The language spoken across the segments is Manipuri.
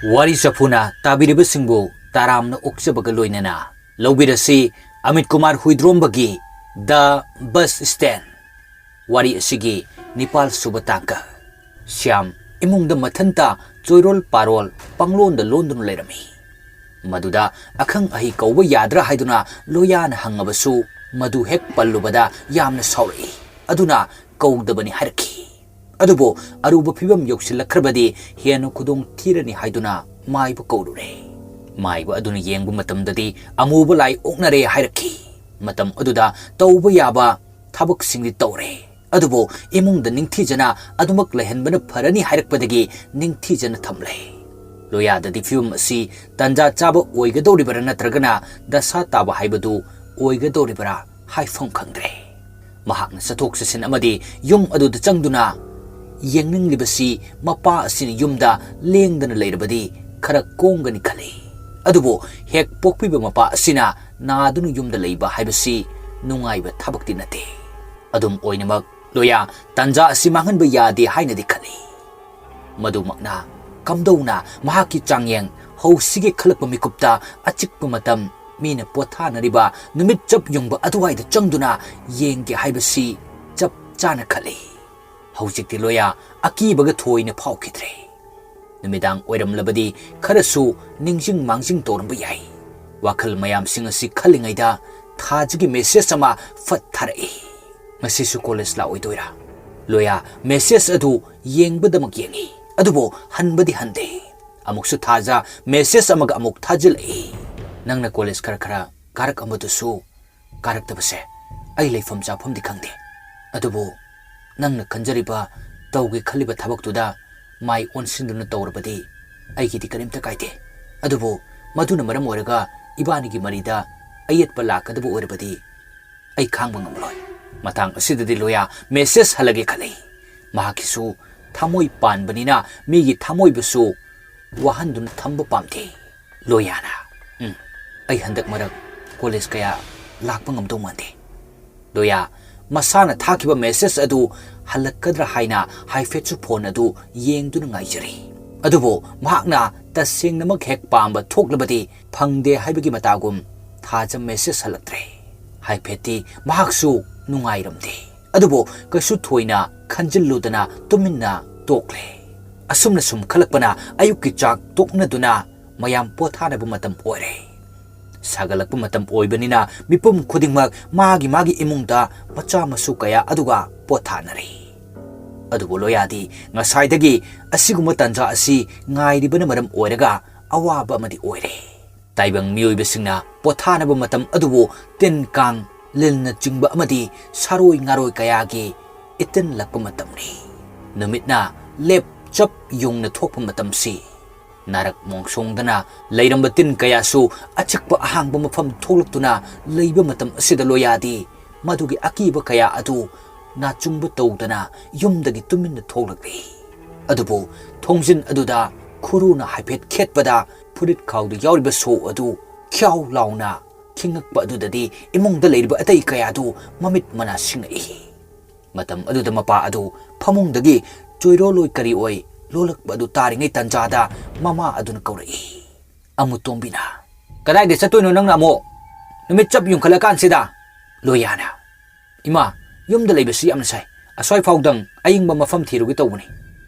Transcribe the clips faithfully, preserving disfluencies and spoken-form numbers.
ꯋꯥꯔꯤ ꯆꯐꯨꯅ ꯇꯥꯕꯤꯔꯤꯕꯁꯤꯡꯕꯨ ꯇꯔꯥꯝꯅ ꯑꯣꯛꯆꯕꯒ ꯂꯣꯏꯅꯅ ꯂꯧꯕꯤꯔꯁꯤ Amit Kumar ꯍꯨꯏꯗ꯭ꯔꯣꯝꯕꯒꯤ The Bus Stand꯫ ꯋꯥꯔꯤ ꯑꯁꯤꯒꯤ ꯅꯤꯄꯥꯜ ꯁꯨꯕ ꯇꯥꯡꯀꯛ꯫ ꯁ꯭ꯌꯥꯝ ꯏꯃꯨꯡꯗ ꯃꯊꯟꯇ ꯆꯣꯏꯔꯣꯜ ꯄꯥꯔꯣꯜ ꯄꯪꯂꯣꯟꯗ ꯂꯣꯟꯗꯨꯅ ꯂꯩꯔꯝꯃꯤ꯫ ꯃꯗꯨꯗ ꯑꯈꯪ ꯑꯍꯩ ꯀꯧꯕ ꯌꯥꯗ꯭ꯔꯥ ꯍꯥꯏꯗꯨꯅ ꯂꯣꯌꯥꯅ ꯍꯪꯉꯕꯁꯨ ꯃꯗꯨ ꯍꯦꯛ ꯄꯜꯂꯨꯕꯗ ꯌꯥꯝꯅ ꯁꯥꯎꯔꯛꯏ꯫ ꯑꯗꯨꯅ ꯀꯧꯗꯕꯅꯤ ꯍꯥꯏꯔꯛꯈꯤ꯫ ꯑꯗꯨꯕꯨ ꯑꯔꯨꯕ ꯐꯤꯕꯝ ꯌꯧꯁꯤꯜꯂꯛꯈ꯭ꯔꯕꯗꯤ ꯍꯦꯟꯅ ꯈꯨꯗꯣꯡ ꯊꯤꯔꯅꯤ ꯍꯥꯏꯗꯨꯅ ꯃꯥꯏꯕ ꯀꯧꯔꯨꯔꯦ꯫ ꯃꯥꯏꯕ ꯑꯗꯨꯅ ꯌꯦꯡꯕ ꯃꯇꯝꯗꯗꯤ ꯑꯃꯨꯕ ꯂꯥꯏ ꯑꯣꯛꯅꯔꯦ ꯍꯥꯏꯔꯛꯈꯤ꯫ ꯃꯇꯝ ꯑꯗꯨꯗ ꯇꯧꯕ ꯌꯥꯕ ꯊꯕꯛꯁꯤꯡꯗꯤ ꯇꯧꯔꯦ꯫ ꯑꯗꯨꯕꯨ ꯏꯃꯨꯡꯗ ꯅꯤꯡꯊꯤꯖꯅ ꯑꯗꯨꯃꯛ ꯂꯩꯍꯟꯕꯅ ꯐꯔꯅꯤ ꯍꯥꯏꯔꯛꯄꯗꯒꯤ ꯅꯤꯡꯊꯤꯖꯅ ꯊꯝꯂꯦ꯫ ꯂꯣꯌꯥꯗꯗꯤ ꯐꯤꯕꯝ ꯑꯁꯤ ꯇꯟꯖꯥ ꯆꯥꯕ ꯑꯣꯏꯒꯗꯧꯔꯤꯕꯔꯥ ꯅꯠꯇ꯭ꯔꯒꯅ ꯗꯁꯥ ꯇꯥꯕ ꯍꯥꯏꯕꯗꯨ ꯑꯣꯏꯒꯗꯧꯔꯤꯕꯔꯥ ꯍꯥꯏꯐꯝ ꯈꯪꯗ꯭ꯔꯦ꯫ ꯃꯍꯥꯛꯅ ꯆꯠꯊꯣꯛ ꯆꯠꯁꯤꯟ ꯑꯃꯗꯤ ꯌꯨꯝ ꯑꯗꯨꯗ ꯆꯪꯗꯨꯅ ꯌꯦꯡꯅꯤꯡꯂꯤꯕꯁꯤ ꯃꯄꯥ ꯑꯁꯤꯅ ꯌꯨꯝꯗ ꯂꯦꯡꯗꯅ ꯂꯩꯔꯕꯗꯤ ꯈꯔ ꯀꯣꯝꯒꯅꯤ ꯈꯜꯂꯤ꯫ ꯑꯗꯨꯕꯨ ꯍꯦꯛ ꯄꯣꯛꯄꯤꯕ ꯃꯄꯥ ꯑꯁꯤꯅ ꯅꯥꯗꯨꯅ ꯌꯨꯝꯗ ꯂꯩꯕ ꯍꯥꯏꯕꯁꯤ ꯅꯨꯡꯉꯥꯏꯕ ꯊꯕꯛꯇꯤ ꯅꯠꯇꯦ꯫ ꯑꯗꯨꯝ ꯑꯣꯏꯅꯃꯛ ꯂꯣꯌꯥ ꯇꯟꯖꯥ ꯑꯁꯤ ꯃꯥꯡꯍꯟꯕ ꯌꯥꯗꯦ ꯍꯥꯏꯅꯗꯤ ꯈꯜꯂꯤ꯫ ꯃꯗꯨꯃꯛꯅ ꯀꯝꯗꯧꯅ ꯃꯍꯥꯛꯀꯤ ꯆꯥꯡꯌꯦꯡ ꯍꯧꯁꯤꯒꯦ ꯈꯜꯂꯛꯄ ꯃꯤꯀꯨꯞꯇ ꯑꯆꯤꯛꯄ ꯃꯇꯝ, ꯃꯤꯅ ꯄꯣꯊꯥꯅꯔꯤꯕ ꯅꯨꯃꯤꯠ ꯆꯞ ꯌꯨꯡꯕ ꯑꯗꯨꯋꯥꯏꯗ ꯆꯪꯗꯨꯅ ꯌꯦꯡꯒꯦ ꯍꯥꯏꯕꯁꯤ ꯆꯞ ꯆꯥꯅ ꯈꯜꯂꯤ꯫ ꯍꯧꯖꯤꯛꯇꯤ ꯂꯣꯌꯥ ꯑꯀꯤꯕꯒ ꯊꯣꯏꯅ ꯐꯥꯎꯈꯤꯗ꯭ꯔꯦ꯫ ꯅꯨꯃꯤꯗꯥꯡ ꯑꯣꯏꯔꯝꯂꯕꯗꯤ ꯈꯔꯁꯨ ꯅꯤꯡꯁꯤꯡ ꯃꯥꯡꯖꯤꯡ ꯇꯧꯔꯝꯕ ꯌꯥꯏ꯫ ꯋꯥꯈꯜ ꯃꯌꯥꯝꯁꯤꯡ ꯑꯁꯤ ꯈꯜꯂꯤꯉꯩꯗ ꯊꯥꯖꯒꯤ ꯃꯦꯁꯦꯖ ꯑꯃ ꯐꯠ ꯊꯥꯔꯛꯏ꯫ "ꯉꯁꯤꯁꯨ ꯀꯣꯂꯦꯖ ꯂꯥꯛꯑꯣꯏꯗꯣꯏꯔꯥ?" ꯂꯣꯌꯥ ꯃꯦꯁꯦꯖ ꯑꯗꯨ ꯌꯦꯡꯕꯗꯃꯛ ꯌꯦꯡꯏ, ꯑꯗꯨꯕꯨ ꯍꯟꯕꯗꯤ ꯍꯟꯗꯦ꯫ ꯑꯃꯨꯛꯁꯨ ꯊꯥꯖ ꯃꯦꯁꯦꯖ ꯑꯃꯒ ꯑꯃꯨꯛ ꯊꯥꯖꯤꯜꯂꯛꯏ꯫ "ꯅꯪꯅ ꯀꯣꯂꯦꯖ ꯈꯔ ꯈꯔ ꯀꯥꯔꯛꯑꯝꯕꯗꯨꯁꯨ ꯀꯥꯔꯛꯇꯕꯁꯦ ꯑꯩ ꯂꯩꯐꯝ ꯆꯥꯐꯝꯗꯤ ꯈꯪꯗꯦ꯫ ꯑꯗꯨꯕꯨ ꯅꯪꯅ ꯈꯟꯖꯔꯤꯕ, ꯇꯧꯒꯦ ꯈꯜꯂꯤꯕ ꯊꯕꯛꯇꯨꯗ ꯃꯥꯏ ꯑꯣꯟꯁꯤꯟꯗꯨꯅ ꯇꯧꯔꯕꯗꯤ ꯑꯩꯒꯤꯗꯤ ꯀꯔꯤꯝꯇ ꯀꯥꯏꯗꯦ꯫ ꯑꯗꯨꯕꯨ ꯃꯗꯨꯅ ꯃꯔꯝ ꯑꯣꯏꯔꯒ ꯏꯕꯥꯅꯤꯒꯤ ꯃꯔꯤꯗ ꯑꯌꯦꯠꯄ ꯂꯥꯛꯀꯗꯕ ꯑꯣꯏꯔꯕꯗꯤ ꯑꯩ ꯈꯥꯡꯕ ꯉꯝꯂꯣꯏ꯫ ꯃꯇꯥꯡ ꯑꯁꯤꯗꯗꯤ ꯂꯣꯌꯥ ꯃꯦꯁꯦꯖ ꯍꯜꯂꯒꯦ ꯈꯜꯂꯤ꯫ ꯃꯍꯥꯛꯀꯤꯁꯨ ꯊꯃꯣꯏ ꯄꯥꯟꯕꯅꯤꯅ ꯃꯤꯒꯤ ꯊꯃꯣꯏꯕꯨꯁꯨ ꯋꯥꯍꯟꯗꯨꯅ ꯊꯝꯕ ꯄꯥꯝꯗꯦ꯫ ꯂꯣꯌꯥꯅ, "ꯎꯝ, ꯑꯩ ꯍꯟꯗꯛ ꯃꯔꯛ ꯀꯣꯂꯦꯖ ꯀꯌꯥ ꯂꯥꯛꯄ ꯉꯝꯗꯧ ꯃꯥꯟꯗꯦ"꯫ ꯂꯣꯌꯥ ꯃꯁꯥꯅ ꯊꯥꯈꯤꯕ ꯃꯦꯁꯦꯖ ꯑꯗꯨ ꯍꯜꯂꯛꯀꯗ꯭ꯔꯥ ꯍꯥꯏꯅ ꯍꯥꯏꯐꯦꯠꯁꯨ ꯐꯣꯟ ꯑꯗꯨ ꯌꯦꯡꯗꯨꯅ ꯉꯥꯏꯖꯔꯤ꯫ ꯑꯗꯨꯕꯨ ꯃꯍꯥꯛꯅ ꯇꯁꯦꯡꯅꯃꯛ ꯍꯦꯛ ꯄꯥꯝꯕ ꯊꯣꯛꯂꯕꯗꯤ ꯐꯪꯗꯦ ꯍꯥꯏꯕꯒꯤ ꯃꯇꯥꯒꯨꯝ ꯊꯥꯖ message ꯍꯜꯂꯛꯇ꯭ꯔꯦ꯫ ꯍꯥꯏꯐꯦꯠꯇꯤ ꯃꯍꯥꯛꯁꯨ ꯅꯨꯡꯉꯥꯏꯔꯝꯗꯦ, ꯑꯗꯨꯕꯨ ꯀꯩꯁꯨ ꯊꯣꯏꯅ ꯈꯟꯖꯤꯜꯂꯨꯗꯅ ꯇꯨꯃꯤꯟꯅ ꯇꯣꯛꯂꯦ꯫ ꯑꯁꯨꯝꯅ ꯁꯨꯝ ꯈꯜꯂꯛꯄꯅ ꯑꯌꯨꯛꯀꯤ ꯆꯥꯛ ꯇꯣꯛꯅꯗꯨꯅ ꯃꯌꯥꯝ ꯄꯣꯊꯥꯅꯕ ꯃꯇꯝ ꯑꯣꯏꯔꯦ꯫ ꯁꯥꯒꯠꯂꯛꯄ ꯃꯇꯝ ꯑꯣꯏꯕꯅꯤꯅ ꯃꯤꯄꯨꯝ ꯈꯨꯗꯤꯡꯃꯛ ꯃꯥꯒꯤ ꯃꯥꯒꯤ ꯏꯃꯨꯡꯗ ꯃꯆꯥ ꯃꯁꯨ ꯀꯌꯥ ꯑꯗꯨꯒ ꯄꯣꯊꯥꯅꯔꯤ꯫ ꯑꯗꯨꯕꯨ ꯂꯣꯌꯥꯗꯤ ꯉꯁꯥꯏꯗꯒꯤ ꯑꯁꯤꯒꯨꯝꯕ ꯇꯥꯟꯖꯥ ꯑꯁꯤ ꯉꯥꯏꯔꯤꯕꯅ ꯃꯔꯝ ꯑꯣꯏꯔꯒ ꯑꯋꯥꯕ ꯑꯃꯗꯤ ꯑꯣꯏꯔꯦ꯫ ꯇꯥꯏꯕꯪ ꯃꯤꯑꯣꯏꯕꯁꯤꯡꯅ ꯄꯣꯊꯥꯅꯕ ꯃꯇꯝ ꯑꯗꯨꯕꯨ ꯇꯤꯟ ꯀꯥꯡ, ꯂꯤꯟꯅꯆꯤꯡꯕ ꯑꯃꯗꯤ ꯁꯥꯔꯣꯏ ꯉꯥꯔꯣꯏ ꯀꯌꯥꯒꯤ ꯏꯇꯤꯟꯂꯛꯄ ꯃꯇꯝꯅꯤ꯫ ꯅꯨꯃꯤꯠꯅ ꯂꯦꯞ ꯆꯞ ꯌꯨꯡꯅ ꯊꯣꯛꯄ ꯃꯇꯝꯁꯤ꯫ ꯅꯥꯔꯛ ꯃꯣꯡꯁꯣꯡꯗꯅ ꯂꯩꯔꯝꯕ ꯇꯤꯟ ꯀꯌꯥꯁꯨ ꯑꯆꯤꯛꯄ ꯑꯍꯥꯡꯕ ꯃꯐꯝ ꯊꯣꯛꯂꯛꯇꯨꯅ ꯂꯩꯕ ꯃꯇꯝ ꯑꯁꯤꯗ ꯂꯣꯌꯥꯗꯤ ꯃꯗꯨꯒꯤ ꯑꯀꯤꯕ ꯀꯌꯥ ꯑꯗꯨ ꯅꯥꯆꯨꯡꯕ ꯇꯧꯗꯅ ꯌꯨꯝꯗꯒꯤ ꯇꯨꯃꯤꯟꯅ ꯊꯣꯛꯂꯛꯂꯤ꯫ ꯑꯗꯨꯕꯨ ꯊꯣꯡꯖꯤꯟ ꯑꯗꯨꯗ ꯈꯨꯔꯨꯅ ꯍꯥꯏꯐꯦꯠ ꯈꯦꯠꯄꯗ ꯐꯨꯔꯤꯠ ꯈꯥꯎꯗ ꯌꯥꯎꯔꯤꯕ ꯁꯣ ꯑꯗꯨ ꯈ꯭ꯌꯥꯎ ꯂꯥꯎꯅ ꯈꯤꯡꯉꯛꯄ ꯑꯗꯨꯗꯗꯤ ꯏꯃꯨꯡꯗ ꯂꯩꯔꯤꯕ ꯑꯇꯩ ꯀꯌꯥꯗꯨ ꯃꯃꯤꯠ ꯃꯅꯥ ꯁꯤꯡꯉꯛꯏ꯫ ꯃꯇꯝ ꯑꯗꯨꯗ ꯃꯄꯥ ꯑꯗꯨ ꯐꯃꯨꯡꯗꯒꯤ ꯆꯣꯏꯔꯣꯜꯂꯣꯏ ꯀꯔꯤ ꯑꯣꯏ ꯂꯣꯜꯂꯛꯄ ꯑꯗꯨ ꯇꯥꯔꯤꯉꯩ ꯇꯟꯖꯥꯗ ꯃꯃꯥ ꯑꯗꯨꯅ ꯀꯧꯔꯛꯏ꯫ ꯑꯃꯨꯇꯣꯝꯕꯤꯅ, "ꯀꯗꯥꯏꯗ ꯆꯠꯇꯣꯏꯅꯣ ꯅꯪꯅ ꯑꯃꯨꯛ? ꯅꯨꯃꯤꯠ ꯆꯞ ꯌꯨꯡꯈꯠꯂꯀꯥꯟꯁꯤꯗ?" ꯂꯣꯌꯥꯅ, "ꯏꯃꯥ, ꯌꯨꯝꯗ ꯂꯩꯕꯁꯤ ꯌꯥꯝꯅ ꯁꯥꯏ꯫ ꯑꯁ꯭ꯋꯥꯏ ꯐꯥꯎꯗꯪ ꯑꯌꯤꯡꯕ ꯃꯐꯝ ꯊꯤꯔꯨꯒꯦ ꯇꯧꯕꯅꯤ꯫"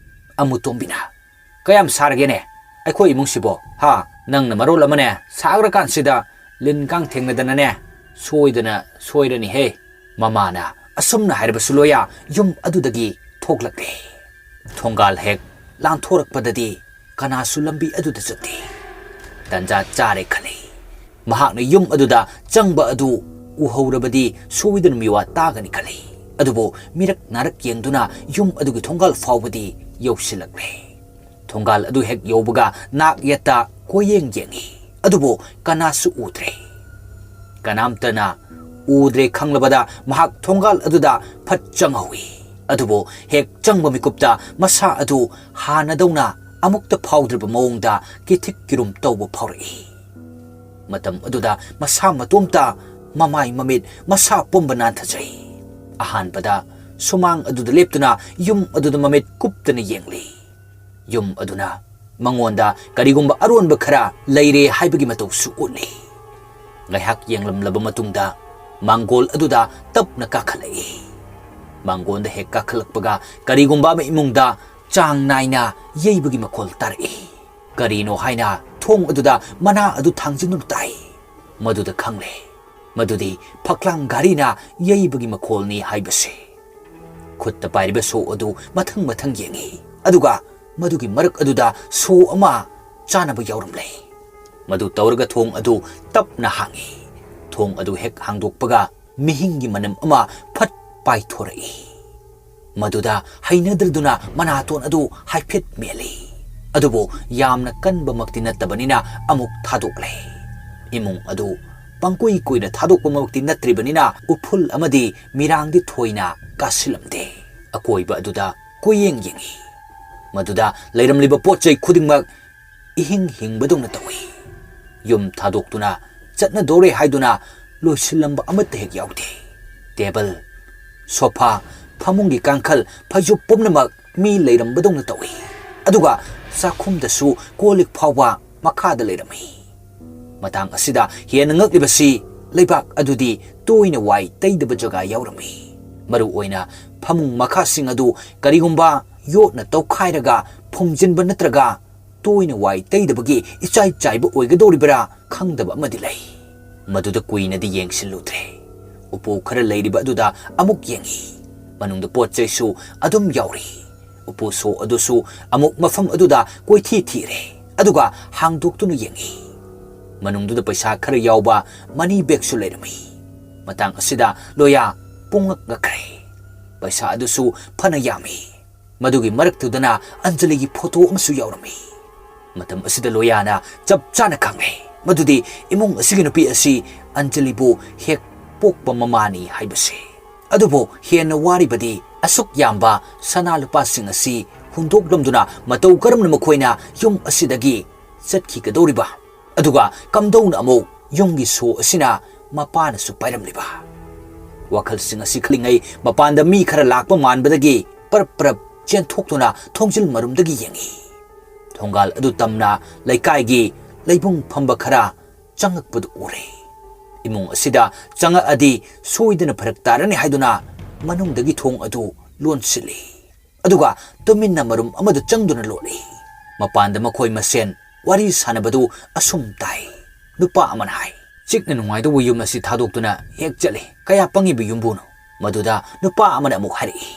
ꯑꯃꯨꯇꯣꯝꯕꯤꯅ, "ꯀꯌꯥꯝ ꯁꯥꯔꯒꯦꯅꯦ? ꯑꯩꯈꯣꯏ ꯏꯃꯨꯡꯁꯤꯕꯣ, ꯍꯥ? ꯅꯪꯅ ꯃꯔꯣꯜ ꯑꯃꯅꯦ, ꯁꯥꯈ꯭ꯔꯀꯥꯟꯁꯤꯗ ꯂꯤꯟ ꯀꯥꯡ ꯊꯦꯡꯅꯗꯅꯅꯦ, ꯁꯣꯏꯗꯅ ꯁꯣꯏꯔꯅꯤꯍꯦ꯫" ꯃꯃꯥꯅ ꯑꯁꯨꯝꯅ ꯍꯥꯏꯔꯕꯁꯨ ꯂꯣꯌꯥ ꯌꯨꯝ ꯑꯗꯨꯗꯒꯤ ꯊꯣꯛꯂꯛꯂꯦ꯫ ꯊꯣꯡꯒꯥꯜ ꯍꯦꯛ ꯂꯥꯟꯊꯣꯔꯛꯄꯗꯗꯤ ꯀꯅꯥꯁꯨ ꯂꯝꯕꯤ ꯑꯗꯨꯗ ꯆꯠꯇꯦ꯫ ꯇꯟꯖꯥ ꯆꯥꯔꯦ ꯈꯜꯂꯤ꯫ ꯃꯍꯥꯛꯅ ꯌꯨꯝ ꯑꯗꯨꯗ ꯆꯪꯕ ꯑꯗꯨ ꯎꯍꯧꯔꯕꯗꯤ ꯁꯣꯏꯗꯅ ꯃꯤꯋꯥ ꯇꯥꯒꯅꯤ ꯈꯜꯂꯤ꯫ ꯑꯗꯨꯕꯨ ꯃꯤꯔꯛ ꯅꯥꯔꯛ ꯌꯦꯡꯗꯨꯅ ꯌꯨꯝ ꯑꯗꯨꯒꯤ ꯊꯣꯡꯒꯥꯜ ꯐꯥꯎꯕꯗꯤ ꯌꯧꯁꯤꯜꯂꯛꯂꯦ꯫ ꯊꯣꯡꯒꯥꯜ ꯑꯗꯨ ꯍꯦꯛ ꯌꯧꯕꯒ ꯅꯥꯛ ꯌꯦꯠꯇ ꯀꯣꯏꯌꯦꯡ ꯌꯦꯡꯏ, ꯑꯗꯨꯕꯨ ꯀꯅꯥꯁꯨ ꯎꯗ꯭ꯔꯦ꯫ ꯀꯅꯥꯝꯇꯅ ꯎꯗ꯭ꯔꯦ ꯈꯪꯂꯕꯗ ꯃꯍꯥꯛ ꯊꯣꯡꯒꯥꯜ ꯑꯗꯨꯗ ꯐꯠ ꯆꯪꯍꯧꯏ꯫ ꯑꯗꯨꯕꯨ ꯍꯦꯛ ꯆꯪꯕ ꯃꯤꯀꯨꯞꯇ ꯃꯁꯥ ꯑꯗꯨ ꯍꯥꯟꯅꯗꯧꯅ ꯑꯃꯨꯛꯇ ꯐꯥꯎꯗ꯭ꯔꯤꯕ ꯃꯑꯣꯡꯗ ꯀꯤꯊꯤꯛ ꯀꯤꯔꯨꯝ ꯇꯧꯕ ꯐꯥꯎꯔꯛꯏ꯫ ꯃꯇꯝ ꯑꯗꯨꯗ ꯃꯁꯥ ꯃꯇꯣꯝꯇ ꯃꯃꯥꯏ ꯃꯃꯤꯠ ꯃꯁꯥ ꯄꯨꯝꯕ ꯅꯥꯟꯊꯖꯩ꯫ ꯑꯍꯥꯟꯕꯗ ꯁꯨꯃꯥꯡ ꯑꯗꯨꯗ ꯂꯦꯞꯇꯨꯅ ꯌꯨꯝ ꯑꯗꯨꯗ ꯃꯃꯤꯠ ꯀꯨꯞꯇꯅ ꯌꯦꯡꯂꯤ꯫ ꯌꯨꯝ ꯑꯗꯨꯅ ꯃꯉꯣꯟꯗ ꯀꯔꯤꯒꯨꯝꯕ ꯑꯔꯣꯟꯕ ꯈꯔ ꯂꯩꯔꯦ ꯍꯥꯏꯕꯒꯤ ꯃꯇꯧꯁꯨ ꯎꯠꯂꯤ꯫ ꯉꯥꯏꯍꯥꯛ ꯌꯦꯡꯂꯝꯂꯕ ꯃꯇꯨꯡꯗ ꯃꯥꯡꯒꯣꯜ ꯑꯗꯨꯗ ꯇꯞꯅ ꯀꯥꯈꯠꯂꯛꯏ꯫ ꯃꯥꯡꯒꯣꯜꯗ ꯍꯦꯛ ꯀꯥꯈꯠꯂꯛꯄꯒ ꯀꯔꯤꯒꯨꯝꯕ ꯑꯃ ꯏꯃꯨꯡꯗ ꯆꯥꯡ ꯅꯥꯏꯅ ꯌꯩꯕꯒꯤ ꯃꯈꯣꯜ ꯇꯥꯔꯛꯏ꯫ ꯀꯔꯤꯅꯣ ꯍꯥꯏꯅ ꯊꯣꯡ ꯑꯗꯨꯗ ꯃꯅꯥ ꯑꯗꯨ ꯊꯥꯡꯖꯤꯟꯗꯨꯅ ꯇꯥꯏ꯫ ꯃꯗꯨꯗ ꯈꯪꯂꯦ, ꯃꯗꯨꯗꯤ ꯐꯛꯂꯥꯡ ꯘꯥꯔꯤꯅ ꯌꯩꯕꯒꯤ ꯃꯈꯣꯜꯅꯤ ꯍꯥꯏꯕꯁꯦ꯫ ꯈꯨꯠꯇ ꯄꯥꯏꯔꯤꯕ ꯁꯣ ꯑꯗꯨ ꯃꯊꯪ ꯃꯊꯪ ꯌꯦꯡꯏ, ꯑꯗꯨꯒ ꯃꯗꯨꯒꯤ ꯃꯔꯛ ꯑꯗꯨꯗ ꯁꯣ ꯑꯃ ꯆꯥꯅꯕ ꯌꯥꯎꯔꯝꯂꯦ꯫ ꯃꯗꯨ ꯇꯧꯔꯒ ꯊꯣꯡ ꯑꯗꯨ ꯇꯞꯅ ꯍꯥꯡꯏ꯫ ꯊꯣꯡ ꯑꯗꯨ ꯍꯦꯛ ꯍꯥꯡꯗꯣꯛꯄꯒ ꯃꯤꯍꯤꯡꯒꯤ ꯃꯅꯝ ꯑꯃ ꯐꯠ ꯄꯥꯏꯊꯣꯔꯛꯏ꯫ ꯃꯗꯨꯗ ꯍꯩꯅꯗ꯭ꯔꯗꯨꯅ ꯃꯅꯥꯇꯣꯟ ꯑꯗꯨ ꯍꯥꯏꯐꯦꯠ ꯃꯦꯜꯂꯤ꯫ ꯑꯗꯨꯕꯨ ꯌꯥꯝꯅ ꯀꯟꯕꯃꯛꯇꯤ ꯅꯠꯇꯕꯅꯤꯅ ꯑꯃꯨꯛ ꯊꯥꯗꯣꯛꯂꯦ꯫ ꯏꯃꯨꯡ ꯑꯗꯨ ꯄꯪꯀꯨꯏ ꯀꯨꯏꯅ ꯊꯥꯗꯣꯛꯄꯃꯛꯇꯤ ꯅꯠꯇ꯭ꯔꯤꯕꯅꯤꯅ ꯎꯐꯨꯜ ꯑꯃꯗꯤ ꯃꯤꯔꯥꯡꯗꯤ ꯊꯣꯏꯅ ꯀꯥꯁꯤꯜꯂꯝꯗꯦ꯫ ꯑꯀꯣꯏꯕ ꯑꯗꯨꯗ ꯀꯣꯏꯌꯦꯡ ꯌꯦꯡꯏ꯫ ꯃꯗꯨꯗ ꯂꯩꯔꯝꯂꯤꯕ ꯄꯣꯠ ꯆꯩ ꯈꯨꯗꯤꯡꯃꯛ ꯏꯍꯤꯡ ꯍꯤꯡꯕꯗꯧꯅ ꯇꯧꯏ꯫ ꯌꯨꯝ ꯊꯥꯗꯣꯛꯇꯨꯅ ꯆꯠꯅꯗꯧꯔꯦ ꯍꯥꯏꯗꯨꯅ ꯂꯣꯏꯁꯤꯜꯂꯝꯕ ꯑꯃꯠꯇ ꯍꯦꯛ ꯌꯥꯎꯗꯦ꯫ ꯇꯦꯕꯜ, ꯁꯣꯐꯥ, ꯐꯃꯨꯡꯒꯤ ꯀꯥꯡꯈꯜ, ꯐꯩꯖꯨꯞ ꯄꯨꯝꯅꯃꯛ ꯃꯤ ꯂꯩꯔꯝꯕꯗꯧꯅ ꯇꯧꯏ꯫ ꯑꯗꯨꯒ ꯆꯥꯛꯈꯨꯝꯗꯁꯨ ꯀꯣꯜ ꯂꯤꯛ ꯐꯥꯎꯕ ꯃꯈꯥꯗ ꯂꯩꯔꯝꯃꯤ꯫ ꯃꯇꯥꯡ ꯑꯁꯤꯗ ꯍꯦꯟꯅ ꯉꯛꯂꯤꯕꯁꯤ ꯂꯩꯕꯥꯛ ꯑꯗꯨꯗꯤ ꯇꯣꯏꯅ ꯋꯥꯏ ꯇꯩꯗꯕ ꯖꯒꯥ ꯌꯥꯎꯔꯝꯃꯤ꯫ ꯃꯔꯨ ꯑꯣꯏꯅ ꯐꯃꯨꯡ ꯃꯈꯥꯁꯤꯡ ꯑꯗꯨ ꯀꯔꯤꯒꯨꯝꯕ ꯌꯣꯠꯅ ꯇꯧꯈꯥꯏꯔꯒ ꯐꯨꯝꯖꯤꯟꯕ ꯅꯠꯇ꯭ꯔꯒ ꯇꯣꯏꯅ ꯋꯥꯏ ꯇꯩꯗꯕꯒꯤ ꯏꯆꯥꯏ ꯆꯥꯏꯕ ꯑꯣꯏꯒꯗꯧꯔꯤꯕ꯭ꯔꯥ ꯈꯪꯗꯕ ꯑꯃꯗꯤ ꯂꯩ꯫ ꯃꯗꯨꯗ ꯀꯨꯏꯅꯗꯤ ꯌꯦꯡꯁꯤꯜꯂꯨꯗ꯭ꯔꯦ꯫ ꯎꯄꯨ ꯈꯔ ꯂꯩꯔꯤꯕ ꯑꯗꯨꯗ ꯑꯃꯨꯛ ꯌꯦꯡꯏ꯫ ꯃꯅꯨꯡꯗ ꯄꯣꯠ ꯆꯩꯁꯨ ꯑꯗꯨꯝ ꯌꯥꯎꯔꯤ꯫ ꯎꯄꯨ ꯁꯣ ꯑꯗꯨꯁꯨ ꯑꯃꯨꯛ ꯃꯐꯝ ꯑꯗꯨꯗ ꯀꯣꯏꯊꯤ ꯊꯤꯔꯦ, ꯑꯗꯨꯒ ꯍꯥꯡꯗꯣꯛꯇꯨꯅ ꯌꯦꯡꯏ꯫ ꯃꯅꯨꯡꯗꯨꯗ ꯄꯩꯁꯥ ꯈꯔ ꯌꯥꯎꯕ ꯃꯅꯤ ꯕꯦꯒꯁꯨ ꯂꯩꯔꯝꯃꯤ꯫ ꯃꯇꯥꯡ ꯑꯁꯤꯗ ꯂꯣꯌꯥ ꯄꯨꯡꯉꯛ ꯉꯛꯈ꯭ꯔꯦ꯫ ꯄꯩꯁꯥ ꯑꯗꯨꯁꯨ ꯐꯅ ꯌꯥꯝꯃꯤ꯫ ꯃꯗꯨꯒꯤ ꯃꯔꯛꯇꯨꯗꯅ ꯑꯟꯖꯂꯤꯒꯤ ꯐꯣꯇꯣ ꯑꯃꯁꯨ ꯌꯥꯎꯔꯝꯃꯤ꯫ ꯃꯇꯝ ꯑꯁꯤꯗ ꯂꯣꯌꯥꯅ ꯆꯞ ꯆꯥꯅ ꯈꯪꯂꯦ ꯃꯗꯨꯗꯤ ꯏꯃꯨꯡ ꯑꯁꯤꯒꯤ ꯅꯨꯄꯤ ꯑꯁꯤ ꯑꯟꯖꯂꯤꯕꯨ ꯍꯦꯛ ꯄꯣꯛꯄ ꯃꯃꯥꯅꯤ ꯍꯥꯏꯕꯁꯦ꯫ ꯑꯗꯨꯕꯨ ꯍꯦꯟꯅ ꯋꯥꯔꯤꯕꯗꯤ ꯑꯁꯨꯛ ꯌꯥꯝꯕ ꯁꯅꯥ ꯂꯨꯄꯥꯁꯤꯡ ꯑꯁꯤ ꯍꯨꯟꯗꯣꯛꯂꯝꯗꯨꯅ ꯃꯇꯧ ꯀꯔꯝꯅ ꯃꯈꯣꯏꯅ ꯌꯨꯝ ꯑꯁꯤꯗꯒꯤ ꯆꯠꯈꯤꯒꯗꯧꯔꯤꯕ? ꯑꯗꯨꯒ ꯀꯝꯗꯧꯅ ꯑꯃꯨꯛ ꯌꯨꯝꯒꯤ ꯁꯣ ꯑꯁꯤꯅ ꯃꯄꯥꯅꯁꯨ ꯄꯥꯏꯔꯝꯂꯤꯕ? ꯋꯥꯈꯜꯁꯤꯡ ꯑꯁꯤ ꯈꯜꯂꯤꯉꯩ ꯃꯄꯥꯟꯗ ꯃꯤ ꯈꯔ ꯂꯥꯛꯄ ꯃꯥꯟꯕꯗꯒꯤ ꯄꯔꯞ ꯄꯔꯞ ꯆꯦꯟꯊꯣꯛꯇꯨꯅ ꯊꯣꯡꯖꯤꯜ ꯃꯔꯨꯝꯗꯒꯤ ꯌꯦꯡꯏ꯫ ꯊꯣꯡꯒꯥꯜ ꯑꯗꯨ ꯇꯝꯅ ꯂꯩꯀꯥꯏꯒꯤ ꯂꯩꯕꯨꯡ ꯐꯝꯕ ꯈꯔ ꯆꯪꯉꯛꯄꯗꯨ ꯎꯔꯦ꯫ ꯏꯃꯨꯡ ꯑꯁꯤꯗ ꯆꯪꯉꯛꯑꯗꯤ ꯁꯣꯏꯗꯅ ꯐꯔꯛ ꯇꯥꯔꯅꯤ ꯍꯥꯏꯗꯨꯅ ꯃꯅꯨꯡꯗꯒꯤ ꯊꯣꯡ ꯑꯗꯨ ꯂꯣꯟꯁꯤꯜꯂꯤ꯫ ꯑꯗꯨꯒ ꯇꯨꯃꯤꯟꯅ ꯃꯔꯨꯝ ꯑꯃꯗ ꯆꯪꯗꯨꯅ ꯂꯣꯠꯂꯤ꯫ ꯃꯄꯥꯟꯗ ꯃꯈꯣꯏ ꯃꯁꯦꯟ ꯋꯥꯔꯤ ꯁꯥꯟꯅꯕꯗꯨ ꯑꯁꯨꯝ ꯇꯥꯏ꯫ ꯅꯨꯄꯥ ꯑꯃꯅ ꯍꯥꯏ, "ꯆꯤꯛꯅ ꯅꯨꯡꯉꯥꯏꯗꯧꯕ ꯌꯨꯝ ꯑꯁꯤ ꯊꯥꯗꯣꯛꯇꯨꯅ ꯍꯦꯛ ꯆꯠꯂꯤ꯫ ꯀꯌꯥ ꯄꯪꯉꯤꯕ ꯌꯨꯝꯕꯨꯅꯣ?" ꯃꯗꯨꯗ ꯅꯨꯄꯥ ꯑꯃꯅ ꯑꯃꯨꯛ ꯍꯥꯏꯔꯛꯏ,